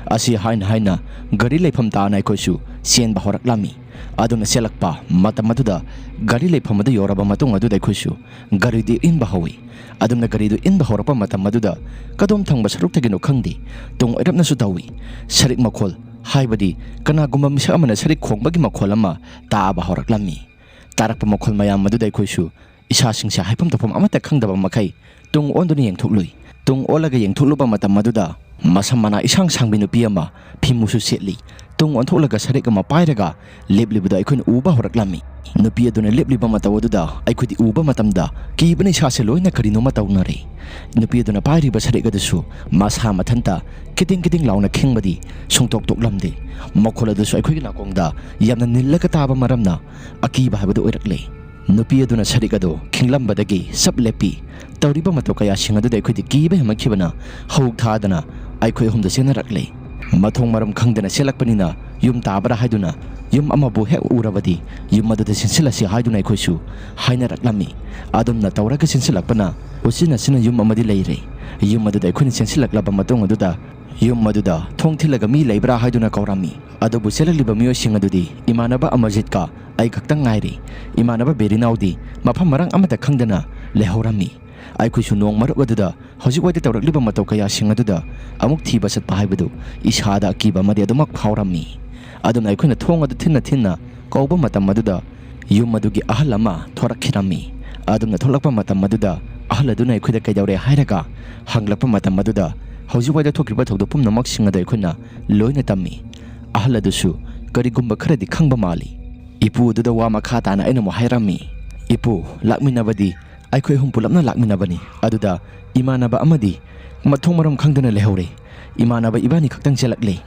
ꯑꯁꯤ ꯍꯥꯏꯅ ꯍꯥꯏꯅ ꯒꯥꯔꯤ ꯂꯩꯐꯝ ꯇꯥꯅ ꯑꯩꯈꯣꯏꯁꯨ ꯆꯦꯟꯕ ꯍꯧꯔꯛꯂꯝꯃꯤ꯫ ꯑꯗꯨꯅ ꯆꯦꯜꯂꯛꯄ ꯃꯇꯝ ꯑꯗꯨꯗ ꯒꯥꯔꯤ ꯂꯩꯐꯝ ꯑꯗꯨ ꯌꯧꯔꯕ ꯃꯇꯨꯡ ꯑꯗꯨꯗ ꯑꯩꯈꯣꯏꯁꯨ ꯒꯥꯔꯤꯗꯨ ꯏꯟꯕ ꯍꯧꯏ꯫ ꯑꯗꯨꯝꯅ ꯒꯥꯔꯤꯗꯨ ꯏꯟꯕ ꯍꯧꯔꯛꯄ ꯃꯇꯝ ꯑꯗꯨꯗ ꯀꯗꯣꯝ ꯊꯪꯕ ꯁꯔꯨꯛꯇꯒꯤꯅꯣ ꯈꯪꯗꯦ, ꯇꯨꯡ ꯑꯣꯏꯔꯞꯅꯁꯨ ꯇꯧꯏ꯫ ꯁꯔꯤꯛ ꯃꯈꯣꯜ, ꯍꯥꯏꯕꯗꯤ ꯀꯅꯥꯒꯨꯝꯕ ꯃꯤꯁꯛ ꯑꯃꯅ ꯁꯔꯤꯛ ꯈꯣꯡꯕꯒꯤ ꯃꯈꯣꯜ ꯑꯃ ꯇꯥꯕ ꯍꯧꯔꯛꯂꯝꯃꯤ꯫ ꯇꯥꯔꯛꯄ ꯃꯈꯣꯜ ꯃꯌꯥꯝ ꯑꯗꯨꯗ ꯑꯩꯈꯣꯏꯁꯨ ꯏꯁꯥꯁꯤꯡꯁꯦ ꯍꯥꯏꯐꯝ ꯇꯧꯐꯝ ꯑꯃꯠꯇ ꯈꯪꯗꯕ ꯃꯈꯩ ꯇꯨꯡ ꯑꯣꯟꯗꯨꯅ ꯌꯦꯡꯊꯣꯛꯂꯨꯏ꯫ ꯇꯨꯡ ꯑꯣꯜꯂꯒ ꯌꯦꯡꯊꯣꯛꯂꯨꯕ ꯃꯇꯝ ꯑꯗꯨꯗ ꯃꯁꯝ ꯃꯅꯥ ꯏꯁꯥꯡ ꯁꯥꯡꯕꯤ ꯅꯨꯄꯤ ꯑꯃ ꯐꯤꯃꯨꯁꯨ ꯁꯦꯠꯂꯤ, ꯇꯨꯡ ꯑꯣꯟꯊꯣꯛꯂꯒ ꯁꯔꯤꯛ ꯑꯃ ꯄꯥꯏꯔꯒ ꯂꯦꯞꯂꯤꯕꯗꯨ ꯑꯩꯈꯣꯏꯅ ꯎꯕ ꯍꯧꯔꯛꯂꯝꯃꯤ꯫ ꯅꯨꯄꯤ ꯑꯗꯨꯅ ꯂꯦꯞꯂꯤꯕ ꯃꯇꯧ ꯑꯗꯨꯗ ꯑꯩꯈꯣꯏꯗꯤ ꯎꯕ ꯃꯇꯝꯗ ꯀꯤꯕꯅ ꯏꯁꯥꯁꯦ ꯂꯣꯏꯅ ꯀꯔꯤꯅꯣꯃ ꯇꯧꯅꯔꯦ꯫ ꯅꯨꯄꯤ ꯑꯗꯨꯅ ꯄꯥꯏꯔꯤꯕ ꯁꯔꯤꯛ ꯑꯗꯨꯁꯨ ꯃꯁꯥ ꯃꯊꯟꯇ ꯀꯤꯗꯤꯡ ꯀꯤꯗꯤꯡ ꯂꯥꯎꯅ ꯈꯤꯡꯕꯗꯤ ꯁꯨꯡꯇꯣꯛ ꯇꯣꯛꯂꯝꯗꯦ꯫ ꯃꯈꯣꯜ ꯑꯗꯨꯁꯨ ꯑꯩꯈꯣꯏꯒꯤ ꯅꯥꯀꯣꯡꯗ ꯌꯥꯝꯅ ꯅꯤꯜꯂꯒ ꯇꯥꯕ ꯃꯔꯝꯅ ꯑꯀꯤꯕ ꯍꯥꯏꯕꯗꯨ ꯑꯣꯏꯔꯛꯂꯦ꯫ ꯅꯨꯄꯤ ꯑꯗꯨꯅ ꯁꯔꯤꯛ ꯑꯗꯨ ꯈꯤꯡꯂꯝꯕꯗꯒꯤ ꯆꯞ ꯂꯦꯞꯄꯤ꯫ ꯇꯧꯔꯤꯕ ꯃꯇꯧ ꯀꯌꯥꯁꯤꯡ ꯑꯗꯨꯗ ꯑꯩꯈꯣꯏꯗꯤ ꯀꯤꯕ ꯍꯦꯟꯃꯟꯈꯤꯕꯅ ꯍꯧ ꯊꯥꯗꯅ ꯑꯩꯈꯣꯏ ꯑꯍꯨꯝꯗ ꯆꯦꯟꯅꯔꯛꯂꯦ꯫ ꯃꯊꯣꯡ ꯃꯔꯝ ꯈꯪꯗꯅ ꯆꯦꯜꯂꯛꯄꯅꯤꯅ ꯌꯨꯝ ꯇꯥꯕ꯭ꯔꯥ ꯍꯥꯏꯗꯨꯅ ꯌꯨꯝ ꯑꯃꯕꯨ ꯍꯦꯛ ꯎꯔꯕꯗꯤ ꯌꯨꯝ ꯑꯗꯨꯗ ꯆꯦꯟꯁꯤꯜꯂꯁꯤ ꯍꯥꯏꯗꯨꯅ ꯑꯩꯈꯣꯏꯁꯨ ꯍꯥꯏꯅꯔꯛꯂꯝꯃꯤ꯫ ꯑꯗꯨꯝꯅ ꯇꯧꯔꯒ ꯆꯦꯟꯁꯤꯜꯂꯛꯄꯅ ꯎꯆꯤꯟ ꯅꯥꯆꯤꯟꯅ ꯌꯨꯝ ꯑꯃꯗꯤ ꯂꯩꯔꯦ꯫ ꯌꯨꯝ ꯑꯗꯨꯗ ꯑꯩꯈꯣꯏꯅ ꯆꯦꯟꯁꯤꯜꯂꯛꯂꯕ ꯃꯇꯨꯡ ꯑꯗꯨꯗ ꯌꯨꯝ ꯑꯗꯨꯗ ꯊꯣꯡ ꯊꯤꯜꯂꯒ ꯃꯤ ꯂꯩꯕ꯭ꯔꯥ ꯍꯥꯏꯗꯨꯅ ꯀꯧꯔꯝꯃꯤ꯫ ꯑꯗꯨꯕꯨ ꯆꯦꯜꯂꯛꯂꯤꯕ ꯃꯤꯑꯣꯏꯁꯤꯡ ꯑꯗꯨꯗꯤ ꯏꯃꯥꯟꯅꯕ ꯑꯃꯔꯖꯤꯠꯀ ꯑꯩ ꯈꯛꯇꯪ ꯉꯥꯏꯔꯦ꯫ ꯏꯃꯥꯟꯅꯕ ꯕꯦꯔꯤꯅꯥꯎꯗꯤ ꯃꯐꯝ ꯃꯔꯥꯡ ꯑꯃꯠꯇ ꯈꯪꯗꯅ ꯂꯩꯍꯧꯔꯝꯃꯤ꯫ ꯑꯩꯈꯣꯏꯁꯨ ꯅꯣꯡ ꯃꯔꯨꯞ ꯑꯗꯨꯗ ꯍꯧꯖꯤꯛ ꯋꯥꯏꯗ ꯇꯧꯔꯛꯂꯤꯕ ꯃꯇꯧ ꯀꯌꯥꯁꯤꯡ ꯑꯗꯨꯗ ꯑꯃꯨꯛ ꯊꯤꯕ ꯆꯠꯄ ꯍꯥꯏꯕꯗꯨ ꯏꯁꯥꯗ ꯑꯀꯤꯕ ꯑꯃꯗꯤ ꯑꯗꯨꯃꯛ ꯐꯥꯎꯔꯝꯃꯤ꯫ ꯑꯗꯨꯅ ꯑꯩꯈꯣꯏꯅ ꯊꯣꯡ ꯑꯗꯨ ꯊꯤꯟꯅ ꯊꯤꯟꯅ ꯀꯧꯕ ꯃꯇꯝ ꯑꯗꯨꯗ ꯌꯨꯝ ꯑꯗꯨꯒꯤ ꯑꯍꯜ ꯑꯃ ꯊꯣꯔꯛꯈꯤꯔꯝꯃꯤ꯫ ꯑꯗꯨꯝꯅ ꯊꯣꯛꯂꯛꯄ ꯃꯇꯝ ꯑꯗꯨꯗ ꯑꯍꯜ ꯑꯗꯨꯅ ꯑꯩꯈꯣꯏꯗ "ꯀꯩꯗꯧꯔꯦ?" ꯍꯥꯏꯔꯒ ꯍꯪꯂꯛꯄ ꯃꯇꯝ ꯑꯗꯨꯗ ꯍꯧꯖꯤꯛ ꯋꯥꯏꯗ ꯊꯣꯛꯈꯤꯕ ꯊꯧꯗꯣꯛ ꯄꯨꯝꯅꯃꯛꯁꯤꯡ ꯑꯗꯨ ꯑꯩꯈꯣꯏꯅ ꯂꯣꯏꯅ ꯇꯝꯃꯤ꯫ ꯑꯍꯜ ꯑꯗꯨꯁꯨ ꯀꯔꯤꯒꯨꯝꯕ ꯈꯔꯗꯤ ꯈꯪꯕ ꯃꯥꯜꯂꯤ꯫ ꯏꯄꯨ ꯑꯗꯨꯗ ꯋꯥ ꯃꯈꯥ ꯇꯥꯅ ꯑꯩꯅ ꯑꯃꯨꯛ ꯍꯥꯏꯔꯝꯃꯤ, "ꯏꯄꯨ, ꯂꯥꯛꯃꯤꯟꯅꯕꯗꯤ ꯑꯩꯈꯣꯏ ꯑꯍꯨꯝ ꯄꯨꯂꯞꯅ ꯂꯥꯛꯃꯤꯟꯅꯕꯅꯤ꯫ ꯑꯗꯨꯗ ꯏꯃꯥꯟꯅꯕ ꯑꯃꯗꯤ ꯃꯊꯣꯡ ꯃꯔꯝ ꯈꯪꯗꯅ ꯂꯩꯍꯧꯔꯦ꯫ ꯏꯃꯥꯟꯅꯕ ꯏꯕꯥꯅꯤ ꯈꯛꯇꯪ ꯆꯦꯜꯂꯛꯂꯦ꯫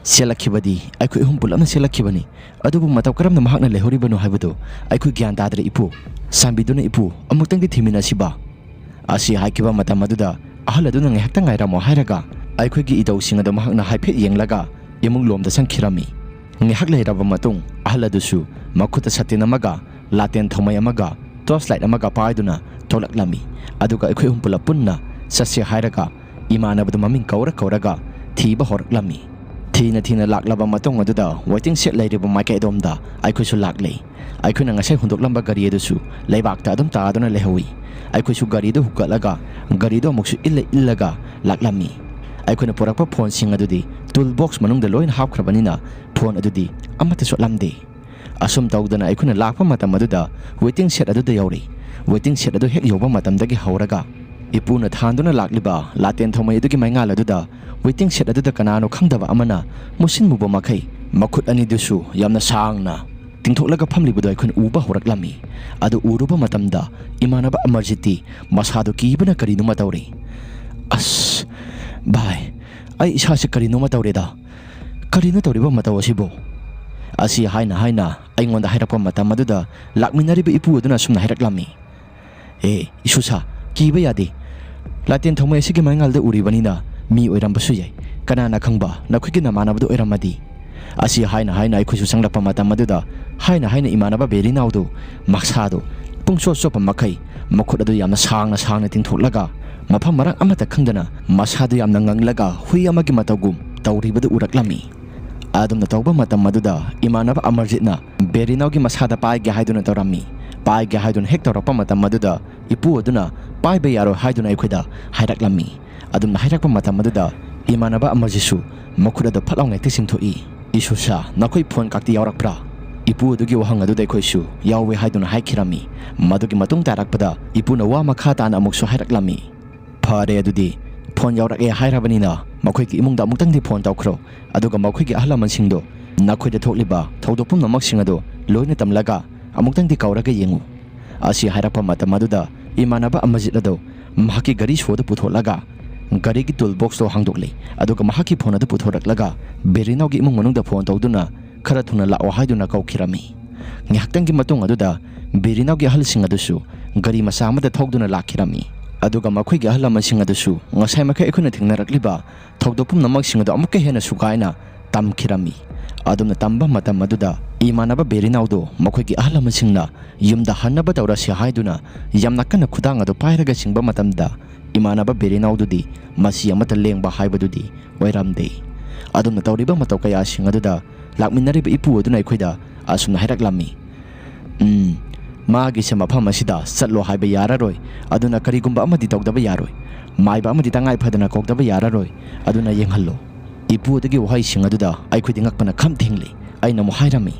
ꯆꯦꯜꯂꯛꯈꯤꯕꯗꯤ ꯑꯩꯈꯣꯏ ꯑꯍꯨꯝ ꯄꯨꯂꯞꯅ ꯆꯦꯜꯂꯛꯈꯤꯕꯅꯤ꯫ ꯑꯗꯨꯕꯨ ꯃꯇꯧ ꯀꯔꯝꯅ ꯃꯍꯥꯛꯅ ꯂꯩꯍꯧꯔꯤꯕꯅꯣ ꯍꯥꯏꯕꯗꯨ ꯑꯩꯈꯣꯏ ꯒ꯭ꯌꯥꯟ ꯇꯥꯗ꯭ꯔꯦ ꯏꯄꯨ꯫ ꯆꯥꯟꯕꯤꯗꯨꯅ ꯏꯄꯨ, ꯑꯃꯨꯛꯇꯪꯗꯤ ꯊꯤꯃꯤꯟꯅꯁꯤꯕ"꯫ ꯑꯁꯤ ꯍꯥꯏꯈꯤꯕ ꯃꯇꯝ ꯑꯗꯨꯗ ꯑꯍꯜ ꯑꯗꯨꯅ "ꯉꯥꯏꯍꯥꯛꯇꯪ ꯉꯥꯏꯔꯝꯃꯣ" ꯍꯥꯏꯔꯒ ꯑꯩꯈꯣꯏꯒꯤ ꯏꯇꯧꯁꯤꯡ ꯑꯗꯨ ꯃꯍꯥꯛꯅ ꯍꯥꯏꯐꯦꯠ ꯌꯦꯡꯂꯒ ꯏꯃꯨꯡ ꯂꯣꯝꯗ ꯆꯪꯈꯤꯔꯝꯃꯤ꯫ ꯉꯥꯏꯍꯥꯛ ꯂꯩꯔꯕ ꯃꯇꯨꯡ ꯑꯍꯜ ꯑꯗꯨꯁꯨ ꯃꯈꯨꯠꯇ ꯁꯥꯇꯤꯟ ꯑꯃꯒ ꯂꯥꯇꯦꯟ ꯊꯧꯃꯩ ꯑꯃꯒ ꯇꯣꯔꯆ ꯂꯥꯏꯠ ꯑꯃꯒ ꯄꯥꯏꯗꯨꯅ ꯊꯣꯛꯂꯛꯂꯝꯃꯤ꯫ ꯑꯗꯨꯒ ꯑꯩꯈꯣꯏ ꯑꯍꯨꯝ ꯄꯨꯂꯞ ꯄꯨꯟꯅ ꯆꯠꯁꯦ ꯍꯥꯏꯔꯒ ꯏꯃꯥꯟꯅꯕꯗꯨ ꯃꯃꯤꯡ ꯀꯧꯔ ꯀꯧꯔꯒ ꯊꯤꯕ ꯍꯧꯔꯛꯂꯝꯃꯤ꯫ ꯊꯤꯅ ꯊꯤꯅ ꯂꯥꯛꯂꯕ ꯃꯇꯨꯡ ꯑꯗꯨꯗ ꯋꯦꯇꯤꯡ ꯁꯦꯠ ꯂꯩꯔꯤꯕ ꯃꯥꯏꯀꯩ ꯑꯗꯣꯝꯗ ꯑꯩꯈꯣꯏꯁꯨ ꯂꯥꯛꯂꯦ꯫ ꯑꯩꯈꯣꯏꯅ ꯉꯁꯥꯏ ꯍꯨꯟꯗꯣꯛꯂꯝꯕ ꯒꯥꯔꯤ ꯑꯗꯨꯁꯨ ꯂꯩꯕꯥꯛꯇ ꯑꯗꯨꯝ ꯇꯥꯗꯨꯅ ꯂꯩꯍꯧꯏ꯫ ꯑꯩꯈꯣꯏꯁꯨ ꯒꯥꯔꯤꯗꯨ ꯍꯨꯒꯠꯂꯒ ꯒꯥꯔꯤꯗꯨ ꯑꯃꯨꯛꯁꯨ ꯏꯜꯂ ꯏꯜꯂꯒ ꯂꯥꯛꯂꯝꯃꯤ꯫ ꯑꯩꯈꯣꯏꯅ ꯄꯨꯔꯛꯄ ꯐꯣꯟꯁꯤꯡ ꯑꯗꯨꯗꯤ ꯇꯨꯜ ꯕꯣꯛꯁ ꯃꯅꯨꯡꯗ ꯂꯣꯏꯅ ꯍꯥꯞꯈ꯭ꯔꯕꯅꯤꯅ ꯐꯣꯟ ꯑꯗꯨꯗꯤ ꯑꯃꯠꯇ ꯆꯣꯠꯂꯝꯗꯦ꯫ ꯑꯁꯨꯝ ꯇꯧꯗꯅ ꯑꯩꯈꯣꯏꯅ ꯂꯥꯛꯄ ꯃꯇꯝ ꯑꯗꯨꯗ ꯋꯦꯇꯤꯡ ꯁꯦꯠ ꯑꯗꯨꯗ ꯌꯧꯔꯦ꯫ ꯋꯦꯇꯤꯡ ꯁꯦꯠ ꯑꯗꯨ ꯍꯦꯛ ꯌꯧꯕ ꯃꯇꯝꯗꯒꯤ ꯍꯧꯔꯒ ꯏꯄꯨꯅ ꯊꯥꯟꯗꯨꯅ ꯂꯥꯛꯂꯤꯕ ꯂꯥꯇꯦꯟ ꯊꯧꯃꯩ ꯑꯗꯨꯒꯤ ꯃꯩꯉꯥꯜ ꯑꯗꯨꯗ ꯋꯦꯇꯤꯡ ꯁꯦꯠ ꯑꯗꯨꯗ ꯀꯅꯥꯅꯣ ꯈꯪꯗꯕ ꯑꯃꯅ ꯃꯨꯁꯤꯟ ꯃꯨꯕ ꯃꯈꯩ ꯃꯈꯨꯠ ꯑꯅꯤꯗꯨꯁꯨ ꯌꯥꯝꯅ ꯁꯥꯡꯅ ꯇꯤꯡꯊꯣꯛꯂꯒ ꯐꯝꯂꯤꯕꯗꯨ ꯑꯩꯈꯣꯏꯅ ꯎꯕ ꯍꯧꯔꯛꯂꯝꯃꯤ꯫ ꯑꯗꯨ ꯎꯔꯨꯕ ꯃꯇꯝꯗ ꯏꯃꯥꯟꯅꯕ ꯑꯃꯔꯖꯤꯠꯇꯤ ꯃꯁꯥꯗꯨ ꯀꯤꯕꯅ ꯀꯔꯤꯅꯣꯃ ꯇꯧꯔꯤ꯫ "ꯑꯁ, ꯚꯥꯏ, ꯑꯩ ꯏꯁꯥꯁꯦ ꯀꯔꯤꯅꯣꯃ ꯇꯧꯔꯦꯗ꯫ ꯀꯔꯤꯅꯣ ꯇꯧꯔꯤꯕ ꯃꯇꯧ ꯑꯁꯤꯕꯨ?" ꯑꯁꯤ ꯍꯥꯏꯅ ꯍꯥꯏꯅ ꯑꯩꯉꯣꯟꯗ ꯍꯥꯏꯔꯛꯄ ꯃꯇꯝ ꯑꯗꯨꯗ ꯂꯥꯛꯃꯤꯟꯅꯔꯤꯕ ꯏꯄꯨ ꯑꯗꯨꯅ ꯑꯁꯨꯝꯅ ꯍꯥꯏꯔꯛꯂꯝꯃꯤ, "ꯑꯦ, ꯏꯁꯨꯁꯥ, ꯀꯤꯕ ꯌꯥꯗꯦ꯫ ꯂꯥꯇꯦꯟ ꯊꯧꯃꯩ ꯑꯁꯤꯒꯤ ꯃꯩꯉꯥꯜꯗ ꯎꯔꯤꯕꯅꯤꯅ ꯃꯤ ꯑꯣꯏꯔꯝꯕꯁꯨ ꯌꯥꯏ꯫ ꯀꯅꯥꯅ ꯈꯪꯕ, ꯅꯈꯣꯏꯒꯤ ꯅꯃꯥꯟꯅꯕꯗꯨ ꯑꯣꯏꯔꯝꯃꯗꯤ?" ꯑꯁꯤ ꯍꯥꯏꯅ ꯍꯥꯏꯅ ꯑꯩꯈꯣꯏꯁꯨ ꯆꯪꯂꯛꯄ ꯃꯇꯝ ꯑꯗꯨꯗ, ꯍꯥꯏꯅ ꯍꯥꯏꯅ ꯏꯃꯥꯟꯅꯕ ꯕꯦꯔꯤꯅꯥꯎꯗꯨ ꯃꯁꯥꯗꯨ ꯄꯨꯡꯆꯣꯠ ꯆꯣꯠꯄ ꯃꯈꯩ ꯃꯈꯨꯠ ꯑꯗꯨ ꯌꯥꯝꯅ ꯁꯥꯡꯅ ꯁꯥꯡꯅ ꯇꯤꯡꯊꯣꯛꯂꯒ, ꯃꯐꯝ ꯃꯔꯥꯡ ꯑꯃꯠꯇ ꯈꯪꯗꯅ ꯃꯁꯥꯗꯨ ꯌꯥꯝꯅ ꯉꯪꯂꯒ ꯍꯨꯏ ꯑꯃꯒꯤ ꯃꯇꯧꯒꯨꯝ ꯇꯧꯔꯤꯕꯗꯨ ꯎꯔꯛꯂꯝꯃꯤ꯫ ꯑꯗꯨꯝꯅ ꯇꯧꯕ ꯃꯇꯝ ꯑꯗꯨꯗ ꯏꯃꯥꯟꯅꯕ ꯑꯃꯔꯖꯤꯠꯅ ꯕꯦꯔꯤꯅꯥꯎꯒꯤ ꯃꯁꯥꯗ ꯄꯥꯏꯒꯦ ꯍꯥꯏꯗꯨꯅ ꯇꯧꯔꯝꯃꯤ꯫ ꯄꯥꯏꯒꯦ ꯍꯥꯏꯗꯨꯅ ꯍꯦꯛ ꯇꯧꯔꯛꯄ ꯃꯇꯝ ꯑꯗꯨꯗ ꯏꯄꯨ ꯑꯗꯨꯅ ꯄꯥꯏꯕ ꯌꯥꯔꯣꯏ ꯍꯥꯏꯗꯨꯅ ꯑꯩꯈꯣꯏꯗ ꯍꯥꯏꯔꯛꯂꯝꯃꯤ꯫ ꯑꯗꯨꯝꯅ ꯍꯥꯏꯔꯛꯄ ꯃꯇꯝ ꯑꯗꯨꯗ ꯏꯃꯥꯟꯅꯕ ꯑꯃꯔꯖꯤꯠꯁꯨ ꯃꯈꯨꯠ ꯑꯗꯨ ꯐꯠ ꯂꯥꯎꯅ ꯍꯦꯛꯇ ꯆꯤꯡꯊꯣꯛꯏ꯫ "ꯏꯁꯨꯁꯥ, ꯅꯈꯣꯏ ꯐꯣꯟ ꯀꯥꯛꯇꯤ ꯌꯥꯎꯔꯛꯄ꯭ꯔꯥ?" ꯏꯄꯨ ꯑꯗꯨꯒꯤ ꯋꯥꯍꯪ ꯑꯗꯨꯗ ꯑꯩꯈꯣꯏꯁꯨ ꯌꯥꯎꯋꯦ ꯍꯥꯏꯗꯨꯅ ꯍꯥꯏꯈꯤꯔꯝꯃꯤ꯫ ꯃꯗꯨꯒꯤ ꯃꯇꯨꯡ ꯇꯥꯔꯛꯄꯗ ꯏꯄꯨꯅ ꯋꯥ ꯃꯈꯥ ꯇꯥꯅ ꯑꯃꯨꯛꯁꯨ ꯍꯥꯏꯔꯛꯂꯝꯃꯤ꯫ "ꯐꯔꯦ, ꯑꯗꯨꯗꯤ ꯐꯣꯟ ꯌꯧꯔꯛꯑꯦ ꯍꯥꯏꯔꯕꯅꯤꯅ ꯃꯈꯣꯏꯒꯤ ꯏꯃꯨꯡꯗ ꯑꯃꯨꯛꯇꯪꯗꯤ ꯐꯣꯟ ꯇꯧꯈ꯭ꯔꯣ, ꯑꯗꯨꯒ ꯃꯈꯣꯏꯒꯤ ꯑꯍꯜ ꯂꯃꯟꯁꯤꯡꯗꯣ ꯅꯈꯣꯏꯗ ꯊꯣꯛꯂꯤꯕ ꯊꯧꯗꯣꯛ ꯄꯨꯝꯅꯃꯛꯁꯤꯡ ꯑꯗꯣ ꯂꯣꯏꯅ ꯇꯝꯂꯒ ꯑꯃꯨꯛꯇꯪꯗꯤ ꯀꯧꯔꯒ ꯌꯦꯡꯉꯨ꯫" ꯑꯁꯤ ꯍꯥꯏꯔꯛꯄ ꯃꯇꯝ ꯑꯗꯨꯗ ꯏꯃꯥꯟꯅꯕ ꯑꯃꯔꯖꯤꯠ ꯑꯗꯣ ꯃꯍꯥꯛꯀꯤ ꯒꯥꯔꯤ ꯁꯣ ꯑꯗꯨ ꯄꯨꯊꯣꯛꯂꯒ ꯒꯥꯔꯤꯒꯤ ꯇꯨꯜ ꯕꯣꯛꯁꯇꯣ ꯍꯥꯡꯗꯣꯛꯂꯦ, ꯑꯗꯨꯒ ꯃꯍꯥꯛꯀꯤ ꯐꯣꯟ ꯑꯗꯨ ꯄꯨꯊꯣꯔꯛꯂꯒ ꯕꯦꯔꯤꯅꯥꯎꯒꯤ ꯏꯃꯨꯡ ꯃꯅꯨꯡꯗ ꯐꯣꯟ ꯇꯧꯗꯨꯅ ꯈꯔ ꯊꯨꯅ ꯂꯥꯛꯑꯣ ꯍꯥꯏꯗꯨꯅ ꯀꯧꯈꯤꯔꯝꯃꯤ꯫ ꯉꯥꯏꯍꯥꯛꯇꯪꯒꯤ ꯃꯇꯨꯡ ꯑꯗꯨꯗ ꯕꯦꯔꯤꯅꯥꯎꯒꯤ ꯑꯍꯜꯁꯤꯡ ꯑꯗꯨꯁꯨ ꯒꯥꯔꯤ ꯃꯆꯥ ꯑꯃꯗ ꯊꯧꯗꯨꯅ ꯂꯥꯛꯈꯤꯔꯝꯃꯤ꯫ ꯑꯗꯨꯒ ꯃꯈꯣꯏꯒꯤ ꯑꯍꯜ ꯂꯃꯟꯁꯤꯡ ꯑꯗꯨꯁꯨ ꯉꯁꯥꯏ ꯃꯈꯩ ꯑꯩꯈꯣꯏꯅ ꯊꯦꯡꯅꯔꯛꯂꯤꯕ ꯊꯧꯗꯣꯛ ꯄꯨꯝꯅꯃꯛꯁꯤꯡ ꯑꯗꯨ ꯑꯃꯨꯛꯀ ꯍꯦꯟꯅ ꯁꯨꯒꯥꯏꯅ ꯇꯝꯈꯤꯔꯝꯃꯤ꯫ ꯑꯗꯨꯝꯅ ꯇꯝꯕ ꯃꯇꯝ ꯑꯗꯨꯗ ꯏꯃꯥꯟꯅꯕ ꯕꯦꯔꯤꯅꯥꯎꯗꯣ ꯃꯈꯣꯏꯒꯤ ꯑꯍꯜ ꯂꯃꯟꯁꯤꯡꯅ ꯌꯨꯝꯗ ꯍꯟꯅꯕ ꯇꯧꯔꯁꯤ ꯍꯥꯏꯗꯨꯅ ꯌꯥꯝꯅ ꯀꯟꯅ ꯈꯨꯗꯥꯡ ꯑꯗꯨ ꯄꯥꯏꯔꯒ ꯆꯤꯡꯕ ꯃꯇꯝꯗ ꯏꯃꯥꯟꯅꯕ ꯕꯦꯔꯤꯅꯥꯎꯗꯨꯗꯤ ꯃꯆꯤ ꯑꯃꯠꯇ ꯂꯦꯡꯕ ꯍꯥꯏꯕꯗꯨꯗꯤ ꯑꯣꯏꯔꯝꯗꯦ꯫ ꯑꯗꯨꯝꯅ ꯇꯧꯔꯤꯕ ꯃꯇꯧ ꯀꯌꯥꯁꯤꯡ ꯑꯗꯨꯗ ꯂꯥꯛꯃꯤꯟꯅꯔꯤꯕ ꯏꯄꯨ ꯑꯗꯨꯅ ꯑꯩꯈꯣꯏꯗ ꯑꯁꯨꯝꯅ ꯍꯥꯏꯔꯛꯂꯝꯃꯤ꯫ "ꯎꯝ, ꯃꯥꯒꯤꯁꯦ ꯃꯐꯝ ꯑꯁꯤꯗ ꯆꯠꯂꯣ ꯍꯥꯏꯕ ꯌꯥꯔꯔꯣꯏ, ꯑꯗꯨꯅ ꯀꯔꯤꯒꯨꯝꯕ ꯑꯃꯗꯤ ꯇꯧꯗꯕ ꯌꯥꯔꯣꯏ꯫ ꯃꯥꯏꯕ ꯑꯃꯗꯤ ꯇꯉꯥꯏ ꯐꯗꯅ ꯀꯧꯗꯕ ꯌꯥꯔꯔꯣꯏ, ꯑꯗꯨꯅ ꯌꯦꯡꯍꯜꯂꯣ꯫" ꯏꯄꯨ ꯑꯗꯨꯒꯤ ꯋꯥꯍꯩꯁꯤꯡ ꯑꯗꯨꯗ ꯑꯩꯈꯣꯏꯗꯤ ꯉꯛꯄꯅ ꯈꯝ ꯊꯦꯡꯂꯦ꯫ ꯑꯩꯅ ꯑꯃꯨꯛ ꯍꯥꯏꯔꯝꯃꯤ,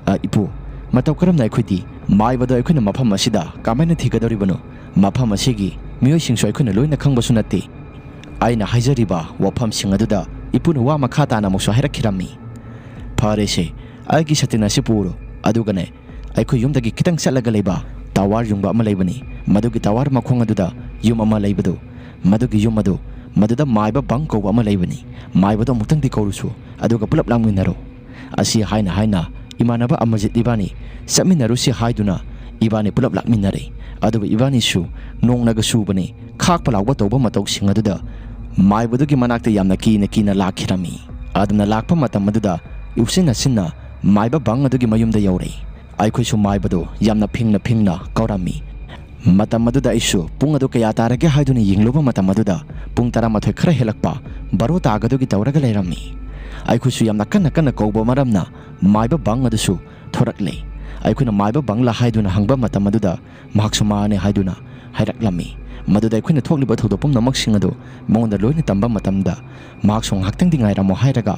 "ꯑ, ꯏꯄꯨ, ꯃꯇꯧ ꯀꯔꯝꯅ ꯑꯩꯈꯣꯏꯗꯤ ꯃꯥꯏꯕꯗꯣ ꯑꯩꯈꯣꯏꯅ ꯃꯐꯝ ꯑꯁꯤꯗ ꯀꯃꯥꯏꯅ ꯊꯤꯒꯗꯧꯔꯤꯕꯅꯣ? ꯃꯐꯝ ꯑꯁꯤꯒꯤ ꯃꯤꯑꯣꯏꯁꯤꯡꯁꯨ ꯑꯩꯈꯣꯏꯅ ꯂꯣꯏꯅ ꯈꯪꯕꯁꯨ ꯅꯠꯇꯦ꯫" ꯑꯩꯅ ꯍꯥꯏꯖꯔꯤꯕ ꯋꯥꯐꯝꯁꯤꯡ ꯑꯗꯨꯗ ꯏꯄꯨꯅ ꯋꯥ ꯃꯈꯥ ꯇꯥꯅ ꯑꯃꯨꯛꯁꯨ ꯍꯥꯏꯔꯛꯈꯤꯔꯝꯃꯤ꯫ "ꯐꯔꯦꯁꯦ, ꯑꯩꯒꯤ ꯁꯇꯤꯟ ꯑꯁꯤ ꯄꯨꯔꯣ, ꯑꯗꯨꯒꯅꯦ, ꯑꯩꯈꯣꯏ ꯌꯨꯝꯗꯒꯤ ꯈꯤꯇꯪ ꯆꯠꯂꯒ ꯂꯩꯕ ꯇꯋꯥꯔ ꯌꯨꯡꯕ ꯑꯃ ꯂꯩꯕꯅꯤ꯫ ꯃꯗꯨꯒꯤ ꯇꯋꯥꯔ ꯃꯈꯣꯡ ꯑꯗꯨꯗ ꯌꯨꯝ ꯑꯃ ꯂꯩꯕꯗꯨ, ꯃꯗꯨꯒꯤ ꯌꯨꯝ ꯑꯗꯨ, ꯃꯗꯨꯗ ꯃꯥꯏꯕ ꯕꯪ ꯀꯧꯕ ꯑꯃ ꯂꯩꯕꯅꯤ꯫ ꯃꯥꯏꯕꯗꯣ ꯑꯃꯨꯛꯇꯪꯗꯤ ꯀꯧꯔꯨꯁꯨ, ꯑꯗꯨꯒ ꯄꯨꯂꯞ ꯂꯥꯛꯃꯤꯟꯅꯔꯣ꯫" ꯑꯁꯤ ꯍꯥꯏꯅ ꯍꯥꯏꯅ ꯏꯃꯥꯟꯅꯕ ꯑꯃꯔꯖꯤꯠ ꯏꯕꯥꯅꯤ ꯆꯠꯃꯤꯟꯅꯔꯨꯁꯤ ꯍꯥꯏꯗꯨꯅ ꯏꯕꯥꯅꯤ ꯄꯨꯂꯞ ꯂꯥꯛꯃꯤꯟꯅꯔꯦ꯫ ꯑꯗꯨꯕꯨ ꯏꯕꯥꯅꯤꯁꯨ ꯅꯣꯡꯅꯒ ꯆꯨꯕꯅꯤ, ꯈꯥꯛꯄ ꯂꯥꯎꯕ ꯇꯧꯕ ꯃꯇꯧꯁꯤꯡ ꯑꯗꯨꯗ ꯃꯥꯏꯕꯗꯨꯒꯤ ꯃꯅꯥꯛꯇ ꯌꯥꯝꯅ ꯀꯤꯅ ꯀꯤꯅ ꯂꯥꯛꯈꯤꯔꯝꯃꯤ꯫ ꯑꯗꯨꯅ ꯂꯥꯛꯄ ꯃꯇꯝ ꯑꯗꯨꯗ ꯎꯁꯤꯟ ꯅꯥꯁꯤꯟꯅ ꯃꯥꯏꯕ ꯕꯪ ꯑꯗꯨꯒꯤ ꯃꯌꯨꯝꯗ ꯌꯧꯔꯦ꯫ ꯑꯩꯈꯣꯏꯁꯨ ꯃꯥꯏꯕꯗꯨ ꯌꯥꯝꯅ ꯐꯤꯡꯅ ꯐꯤꯡꯅ ꯀꯧꯔꯝꯃꯤ꯫ ꯃꯇꯝ ꯑꯗꯨꯗ ꯑꯩꯁꯨ ꯄꯨꯡ ꯑꯗꯨ ꯀꯌꯥ ꯇꯥꯔꯒꯦ ꯍꯥꯏꯗꯨꯅ ꯌꯦꯡꯂꯨꯕ ꯃꯇꯝ ꯑꯗꯨꯗ ꯄꯨꯡ ꯇꯔꯥꯃꯥꯊꯣꯏ ꯈꯔ ꯍꯦꯜꯂꯛꯄ, ꯕꯥꯔꯣ ꯇꯥꯒꯗꯨꯒꯤ ꯇꯧꯔꯒ ꯂꯩꯔꯝꯃꯤ꯫ ꯑꯩꯈꯣꯏꯁꯨ ꯌꯥꯝꯅ ꯀꯟꯅ ꯀꯟꯅ ꯀꯧꯕ ꯃꯔꯝꯅ ꯃꯥꯏꯕ ꯕꯪ ꯑꯗꯨꯁꯨ ꯊꯣꯔꯛꯂꯦ꯫ ꯑꯩꯈꯣꯏꯅ ꯃꯥꯏꯕ ꯕꯪꯂꯥ ꯍꯥꯏꯗꯨꯅ ꯍꯪꯕ ꯃꯇꯝ ꯑꯗꯨꯗ ꯃꯍꯥꯛꯁꯨ ꯃꯥꯅꯦ ꯍꯥꯏꯗꯨꯅ ꯍꯥꯏꯔꯛꯂꯝꯃꯤ꯫ ꯃꯗꯨꯗ ꯑꯩꯈꯣꯏꯅ ꯊꯣꯛꯂꯤꯕ ꯊꯧꯗꯣꯛ ꯄꯨꯝꯅꯃꯛꯁꯤꯡ ꯑꯗꯨ ꯃꯉꯣꯟꯗ ꯂꯣꯏꯅ ꯇꯝꯕ ꯃꯇꯝꯗ ꯃꯍꯥꯛꯁꯨ ꯉꯥꯏꯍꯥꯛꯇꯪꯗꯤ ꯉꯥꯏꯔꯝꯃꯣ ꯍꯥꯏꯔꯒ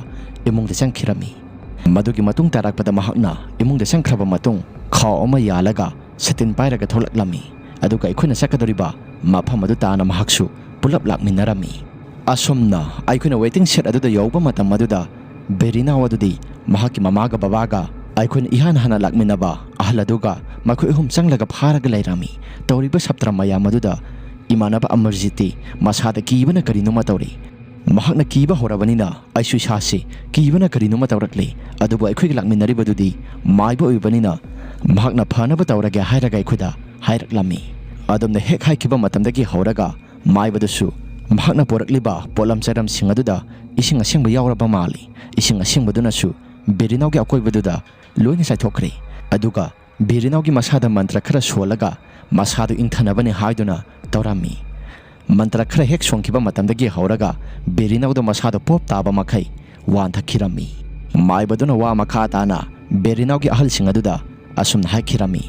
ꯏꯃꯨꯡꯗ ꯆꯪꯈꯤꯔꯝꯃꯤ꯫ ꯃꯗꯨꯒꯤ ꯃꯇꯨꯡ ꯇꯥꯔꯛꯄꯗ ꯃꯍꯥꯛꯅ ꯏꯃꯨꯡꯗ ꯆꯪꯈ꯭ꯔꯕ ꯃꯇꯨꯡ ꯈꯥꯎ ꯑꯃ ꯌꯥꯜꯂꯒ ꯁꯇꯤꯟ ꯄꯥꯏꯔꯒ ꯊꯣꯛꯂꯛꯂꯝꯃꯤ꯫ ꯑꯗꯨꯒ ꯑꯩꯈꯣꯏꯅ ꯆꯠꯀꯗꯧꯔꯤꯕ ꯃꯐꯝ ꯑꯗꯨ ꯇꯥꯅ ꯃꯍꯥꯛꯁꯨ ꯄꯨꯂꯞ ꯂꯥꯛꯃꯤꯟꯅꯔꯝꯃꯤ꯫ ꯑꯁꯨꯝꯅ ꯑꯩꯈꯣꯏꯅ ꯋꯦꯇꯤꯡ ꯁꯦꯠ ꯑꯗꯨꯗ ꯌꯧꯕ ꯃꯇꯝ ꯑꯗꯨꯗ ꯕꯦꯔꯤꯅꯥꯎ ꯑꯗꯨꯗꯤ ꯃꯍꯥꯛꯀꯤ ꯃꯃꯥꯒ ꯕꯕꯥꯒ ꯑꯩꯈꯣꯏꯅ ꯏꯍꯥꯟ ꯍꯥꯟꯅ ꯂꯥꯛꯃꯤꯟꯅꯕ ꯑꯍꯜ ꯑꯗꯨꯒ ꯃꯈꯣꯏ ꯑꯍꯨꯝ ꯆꯪꯂꯒ ꯐꯥꯔꯒ ꯂꯩꯔꯝꯃꯤ꯫ ꯇꯧꯔꯤꯕ ꯁꯥꯇ꯭ꯔ ꯃꯌꯥꯝ ꯑꯗꯨꯗ ꯏꯃꯥꯟꯅꯕ ꯑꯃꯔꯖꯤꯠꯇꯤ ꯃꯁꯥꯗ ꯀꯤꯕꯅ ꯀꯔꯤꯅꯣꯃ ꯇꯧꯔꯤ꯫ ꯃꯍꯥꯛꯅ ꯀꯤꯕ ꯍꯧꯔꯕꯅꯤꯅ ꯑꯩꯁꯨ ꯏꯁꯥꯁꯤ ꯀꯤꯕꯅ ꯀꯔꯤꯅꯣꯃ ꯇꯧꯔꯛꯂꯤ꯫ ꯑꯗꯨꯕꯨ ꯑꯩꯈꯣꯏꯒ ꯂꯥꯛꯃꯤꯟꯅꯔꯤꯕꯗꯨꯗꯤ ꯃꯥꯏꯕ ꯑꯣꯏꯕꯅꯤꯅ ꯃꯍꯥꯛꯅ ꯐꯅꯕ ꯇꯧꯔꯒꯦ ꯍꯥꯏꯔꯒ ꯑꯩꯈꯣꯏꯗ ꯍꯥꯏꯔꯛꯂꯝꯃꯤ꯫ ꯑꯗꯨꯝꯅ ꯍꯦꯛ ꯍꯥꯏꯈꯤꯕ ꯃꯇꯝꯗꯒꯤ ꯍꯧꯔꯒ ꯃꯥꯏꯕꯗꯨꯁꯨ ꯃꯍꯥꯛꯅ ꯄꯨꯔꯛꯂꯤꯕ ꯄꯣꯠꯂꯝ ꯆꯩꯔꯝꯁꯤꯡ ꯑꯗꯨꯗ ꯏꯁꯤꯡ ꯑꯁꯦꯡꯕ ꯌꯥꯎꯔꯕ ꯃꯥꯜꯂꯤ꯫ ꯏꯁꯤꯡ ꯑꯁꯦꯡꯕꯗꯨꯅꯁꯨ ꯕꯦꯔꯤꯅꯥꯎꯒꯤ ꯑꯀꯣꯏꯕꯗꯨꯗ ꯂꯣꯏꯅ ꯆꯥꯏꯊꯣꯛꯈ꯭ꯔꯦ꯫ ꯑꯗꯨꯒ ꯕꯦꯔꯤꯅꯥꯎꯒꯤ ꯃꯁꯥꯗ ꯃꯟꯇ꯭ꯔ ꯈꯔ ꯁꯣꯜꯂꯒ ꯃꯁꯥꯗꯨ ꯏꯪꯊꯅꯕꯅꯤ ꯍꯥꯏꯗꯨꯅ ꯇꯧꯔꯝꯃꯤ꯫ ꯃꯟꯇ꯭ꯔ ꯈꯔ ꯍꯦꯛ ꯁꯣꯟꯈꯤꯕ ꯃꯇꯝꯗꯒꯤ ꯍꯧꯔꯒ ꯕꯦꯔꯤꯅꯥꯎꯗ ꯃꯁꯥꯗ ꯄꯣꯞ ꯇꯥꯕ ꯃꯈꯩ ꯋꯥꯟꯊꯈꯤꯔꯝꯃꯤ꯫ ꯃꯥꯏꯕꯗꯨꯅ ꯋꯥ ꯃꯈꯥ ꯇꯥꯅ ꯕꯦꯔꯤꯅꯥꯎꯒꯤ ꯑꯍꯜꯁꯤꯡ ꯑꯗꯨꯗ ꯑꯁꯨꯝꯅ ꯍꯥꯏꯈꯤꯔꯝꯃꯤ,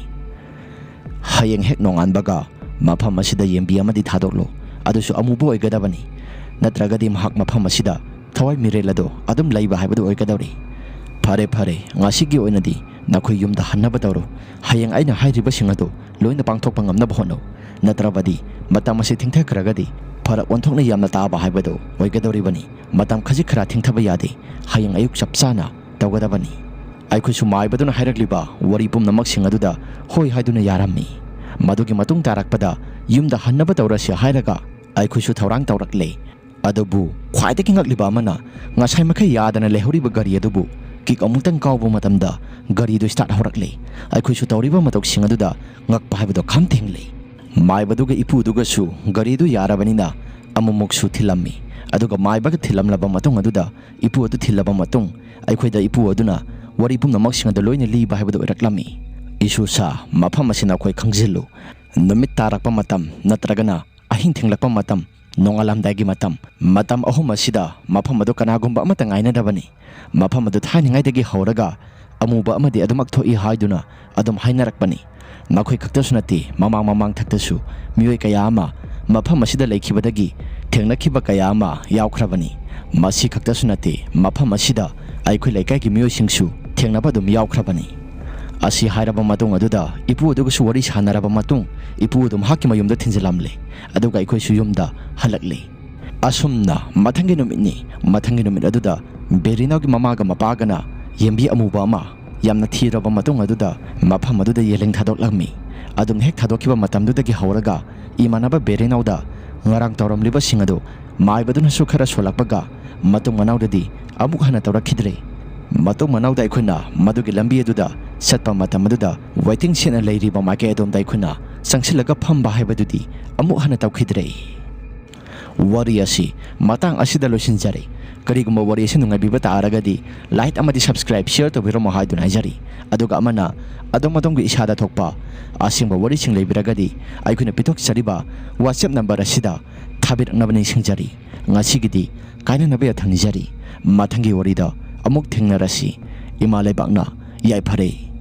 "ꯍꯌꯦꯡ ꯍꯦꯛ ꯅꯣꯡꯉꯥꯟꯕꯒ ꯃꯐꯝ ꯑꯁꯤꯗ ꯌꯦꯟꯕꯤ ꯑꯃꯗꯤ ꯊꯥꯗꯣꯛꯂꯨ, ꯑꯗꯨꯁꯨ ꯑꯃꯨꯕ ꯑꯣꯏꯒꯗꯕꯅꯤ, ꯅꯠꯇ꯭ꯔꯒꯗꯤ ꯃꯍꯥꯛ ꯃꯐꯝ ꯑꯁꯤꯗ ꯊꯋꯥꯏ ꯃꯤꯔꯦꯜ ꯑꯗꯨ ꯑꯗꯨꯝ ꯂꯩꯕ ꯍꯥꯏꯕꯗꯨ ꯑꯣꯏꯒꯗꯧꯔꯤ꯫ ꯐꯔꯦ, ꯐꯔꯦ, ꯉꯁꯤꯒꯤ ꯑꯣꯏꯅꯗꯤ ꯅꯈꯣꯏ ꯌꯨꯝꯗ ꯍꯟꯅꯕ ꯇꯧꯔꯣ꯫ ꯍꯌꯦꯡ ꯑꯩꯅ ꯍꯥꯏꯔꯤꯕꯁꯤꯡ ꯑꯗꯨ ꯂꯣꯏꯅ ꯄꯥꯡꯊꯣꯛꯄ ꯉꯝꯅꯕ ꯍꯣꯠꯅꯧ꯫ ꯅꯠꯇ꯭ꯔꯕꯗꯤ ꯃꯇꯝ ꯑꯁꯤ ꯊꯦꯡꯊꯈ꯭ꯔꯒꯗꯤ ꯐꯔꯛ ꯑꯣꯟꯊꯣꯛꯅ ꯌꯥꯝꯅ ꯇꯥꯕ ꯍꯥꯏꯕꯗꯨ ꯑꯣꯏꯒꯗꯧꯔꯤꯕꯅꯤ꯫ ꯃꯇꯝ ꯈꯖꯤꯛ ꯈꯔ ꯊꯦꯡꯊꯕ ꯌꯥꯗꯦ꯫ ꯍꯌꯦꯡ ꯑꯌꯨꯛ ꯆꯞ ꯆꯥꯅ ꯇꯧꯒꯗꯕꯅꯤ꯫" ꯑꯩꯈꯣꯏꯁꯨ ꯃꯥꯏꯕꯗꯨꯅ ꯍꯥꯏꯔꯛꯂꯤꯕ ꯋꯥꯔꯤ ꯄꯨꯝꯅꯃꯛꯁꯤꯡ ꯑꯗꯨꯗ ꯍꯣꯏ ꯍꯥꯏꯗꯨꯅ ꯌꯥꯔꯝꯃꯤ꯫ ꯃꯗꯨꯒꯤ ꯃꯇꯨꯡ ꯇꯥꯔꯛꯄꯗ ꯌꯨꯝꯗ ꯍꯟꯅꯕ ꯇꯧꯔꯁꯤ ꯍꯥꯏꯔꯒ ꯑꯩꯈꯣꯏꯁꯨ ꯊꯧꯔꯥꯡ ꯇꯧꯔꯛꯂꯦ꯫ ꯑꯗꯨꯕꯨ ꯈ꯭ꯋꯥꯏꯗꯒꯤ ꯉꯛꯂꯤꯕ ꯑꯃꯅ, ꯉꯁꯥꯏ ꯃꯈꯩ ꯌꯥꯗꯅ ꯂꯩꯍꯧꯔꯤꯕ ꯒꯥꯔꯤ ꯑꯗꯨꯕꯨ ꯀꯤꯛ ꯑꯃꯨꯛꯇꯪ ꯀꯥꯎꯕ ꯃꯇꯝꯗ ꯒꯥꯔꯤꯗꯨ ꯁ꯭ꯇꯥꯔꯠ ꯍꯧꯔꯛꯂꯦ꯫ ꯑꯩꯈꯣꯏꯁꯨ ꯇꯧꯔꯤꯕ ꯃꯇꯧꯁꯤꯡ ꯑꯗꯨꯗ ꯉꯛꯄ ꯍꯥꯏꯕꯗꯣ ꯈꯝ ꯊꯦꯡꯂꯦ꯫ ꯃꯥꯏꯕꯗꯨꯒ ꯏꯄꯨꯗꯨꯒꯁꯨ ꯒꯥꯔꯤꯗꯨ ꯌꯥꯔꯕꯅꯤꯅ ꯑꯃꯨꯛꯃꯨꯛꯁꯨ ꯊꯤꯜꯂꯝꯃꯤ꯫ ꯑꯗꯨꯒ ꯃꯥꯏꯕꯒ ꯊꯤꯜꯂꯝꯂꯕ ꯃꯇꯨꯡ ꯑꯗꯨꯗ, ꯏꯄꯨ ꯑꯗꯨ ꯊꯤꯜꯂꯕ ꯃꯇꯨꯡ, ꯑꯩꯈꯣꯏꯗ ꯏꯄꯨ ꯑꯗꯨꯅ ꯋꯥꯔꯤ ꯄꯨꯝꯅꯃꯛꯁꯤꯡ ꯑꯗꯨ ꯂꯣꯏꯅ ꯂꯤꯕ ꯍꯥꯏꯕꯗꯨ ꯑꯣꯏꯔꯛꯂꯝꯃꯤ꯫ "ꯏꯁꯨꯁꯥ, ꯃꯐꯝ ꯑꯁꯤ ꯅꯈꯣꯏ ꯈꯪꯖꯤꯜꯂꯨ꯫ ꯅꯨꯃꯤꯠ ꯇꯥꯔꯛꯄ ꯃꯇꯝ ꯅꯠꯇ꯭ꯔꯒꯅ ꯑꯍꯤꯡ ꯊꯦꯡꯂꯛꯄ ꯃꯇꯝ, ꯅꯣꯡꯉꯥꯜꯂꯝꯗꯥꯏꯒꯤ ꯃꯇꯝ, ꯃꯇꯝ ꯑꯍꯨꯝ ꯑꯁꯤꯗ ꯃꯐꯝ ꯑꯗꯨ ꯀꯅꯥꯒꯨꯝꯕ ꯑꯃꯠꯇ ꯉꯥꯏꯅꯗꯕꯅꯤ꯫ ꯃꯐꯝ ꯑꯗꯨ ꯊꯥꯏꯅꯉꯩꯗꯒꯤ ꯍꯧꯔꯒ ꯑꯃꯨꯕ ꯑꯃꯗꯤ ꯑꯗꯨꯃꯛ ꯊꯣꯛꯏ ꯍꯥꯏꯗꯨꯅ ꯑꯗꯨꯝ ꯍꯥꯏꯅꯔꯛꯄꯅꯤ꯫ ꯃꯈꯣꯏ ꯈꯛꯇꯁꯨ ꯅꯠꯇꯦ, ꯃꯃꯥꯡ ꯃꯃꯥꯡ ꯊꯛꯇꯁꯨ ꯃꯤꯑꯣꯏ ꯀꯌꯥ ꯑꯃ ꯃꯐꯝ ꯑꯁꯤꯗ ꯂꯩꯈꯤꯕꯗꯒꯤ ꯊꯦꯡꯅꯈꯤꯕ ꯀꯌꯥ ꯑꯃ ꯌꯥꯎꯈ꯭ꯔꯕꯅꯤ꯫ ꯃꯁꯤ ꯈꯛꯇꯁꯨ ꯅꯠꯇꯦ, ꯃꯐꯝ ꯑꯁꯤꯗ ꯑꯩꯈꯣꯏ ꯂꯩꯀꯥꯏꯒꯤ ꯃꯤꯑꯣꯏꯁꯤꯡꯁꯨ ꯊꯦꯡꯅꯕ ꯑꯗꯨꯝ ꯌꯥꯎꯈ꯭ꯔꯕꯅꯤ"꯫ ꯑꯁꯤ ꯍꯥꯏꯔꯕ ꯃꯇꯨꯡ ꯑꯗꯨꯗ ꯏꯄꯨ ꯑꯗꯨꯒꯁꯨ ꯋꯥꯔꯤ ꯁꯥꯟꯅꯔꯕ ꯃꯇꯨꯡ, ꯏꯄꯨ ꯑꯗꯨꯝ ꯃꯍꯥꯛꯀꯤ ꯃꯌꯨꯝꯗ ꯊꯤꯟꯖꯤꯜꯂꯝꯂꯦ꯫ ꯑꯗꯨꯒ ꯑꯩꯈꯣꯏꯁꯨ ꯌꯨꯝꯗ ꯍꯜꯂꯛꯂꯤ꯫ ꯑꯁꯨꯝꯅ ꯃꯊꯪꯒꯤ ꯅꯨꯃꯤꯠꯅꯤ꯫ ꯃꯊꯪꯒꯤ ꯅꯨꯃꯤꯠ ꯑꯗꯨꯗ ꯕꯦꯔꯤꯅꯥꯎꯒꯤ ꯃꯃꯥꯒ ꯃꯄꯥꯒꯅ ꯌꯦꯟꯕꯤ ꯑꯃꯨꯕ ꯑꯃ ꯌꯥꯝꯅ ꯊꯤꯔꯕ ꯃꯇꯨꯡ ꯑꯗꯨꯗ ꯃꯐꯝ ꯑꯗꯨꯗ ꯌꯦꯂꯤꯡ ꯊꯥꯗꯣꯛꯂꯝꯃꯤ꯫ ꯑꯗꯨꯝ ꯍꯦꯛ ꯊꯥꯗꯣꯛꯈꯤꯕ ꯃꯇꯝꯗꯨꯗꯒꯤ ꯍꯧꯔꯒ ꯏꯃꯥꯟꯅꯕ ꯕꯦꯔꯤꯅꯥꯎꯗ ꯉꯔꯥꯡ ꯇꯧꯔꯝꯂꯤꯕꯁꯤꯡ ꯑꯗꯨ ꯃꯥꯏꯕꯗꯨꯅꯁꯨ ꯈꯔ ꯁꯣꯜꯂꯛꯄꯒ ꯃꯇꯨꯡ ꯃꯅꯥꯎꯗꯗꯤ ꯑꯃꯨꯛ ꯍꯟꯅ ꯇꯧꯔꯛꯈꯤꯗ꯭ꯔꯦ꯫ ꯃꯇꯨꯡ ꯃꯅꯥꯎꯗ ꯑꯩꯈꯣꯏꯅ ꯃꯗꯨꯒꯤ ꯂꯝꯕꯤ ꯑꯗꯨꯗ ꯆꯠꯄ ꯃꯇꯝ ꯑꯗꯨꯗ waiting shed ꯂꯩꯔꯤꯕ ꯃꯥꯏꯀꯩ ꯑꯗꯣꯝꯗ ꯑꯩꯈꯣꯏꯅ ꯆꯪꯁꯤꯜꯂꯒ ꯐꯝꯕ ꯍꯥꯏꯕꯗꯨꯗꯤ ꯑꯃꯨꯛ ꯍꯟꯅ ꯇꯧꯈꯤꯗ꯭ꯔꯦ꯫ ꯋꯥꯔꯤ ꯑꯁꯤ ꯃꯇꯥꯡ ꯑꯁꯤꯗ ꯂꯣꯏꯁꯤꯟꯖꯔꯦ꯫ ꯀꯔꯤꯒꯨꯝꯕ ꯋꯥꯔꯤ ꯑꯁꯤ ꯅꯨꯡꯉꯥꯏꯕꯤꯕ ꯇꯥꯔꯒꯗꯤ like ꯑꯃꯗꯤ subscribe, share ꯇꯧꯕꯤꯔꯝꯃꯣ ꯍꯥꯏꯗꯨꯅ ꯍꯥꯏꯖꯔꯤ꯫ ꯑꯗꯨꯒ ꯑꯃꯅ ꯑꯗꯣꯝ ꯑꯗꯣꯝꯒꯤ ꯏꯁꯥꯗ ꯊꯣꯛꯄ ꯑꯁꯦꯡꯕ ꯋꯥꯔꯤꯁꯤꯡ ꯂꯩꯕꯤꯔꯒꯗꯤ ꯑꯩꯈꯣꯏꯅ ꯄꯤꯊꯣꯛꯆꯔꯤꯕ WhatsApp number ꯑꯁꯤꯗ ꯊꯥꯕꯤꯔꯛꯅꯕ ꯅꯤꯡꯁꯤꯡꯖꯔꯤ꯫ ꯉꯁꯤꯒꯤꯗꯤ ꯀꯥꯏꯅꯅꯕ ꯌꯥꯊꯪ ꯅꯤꯖꯔꯤ꯫ ꯃꯊꯪꯒꯤ ꯋꯥꯔꯤꯗ ꯑꯃꯨꯛ ꯊꯦꯡꯅꯔꯁꯤ꯫ ꯏꯃꯥ ꯂꯩꯕꯥꯛꯅ ꯌꯥꯏꯐꯔꯦ꯫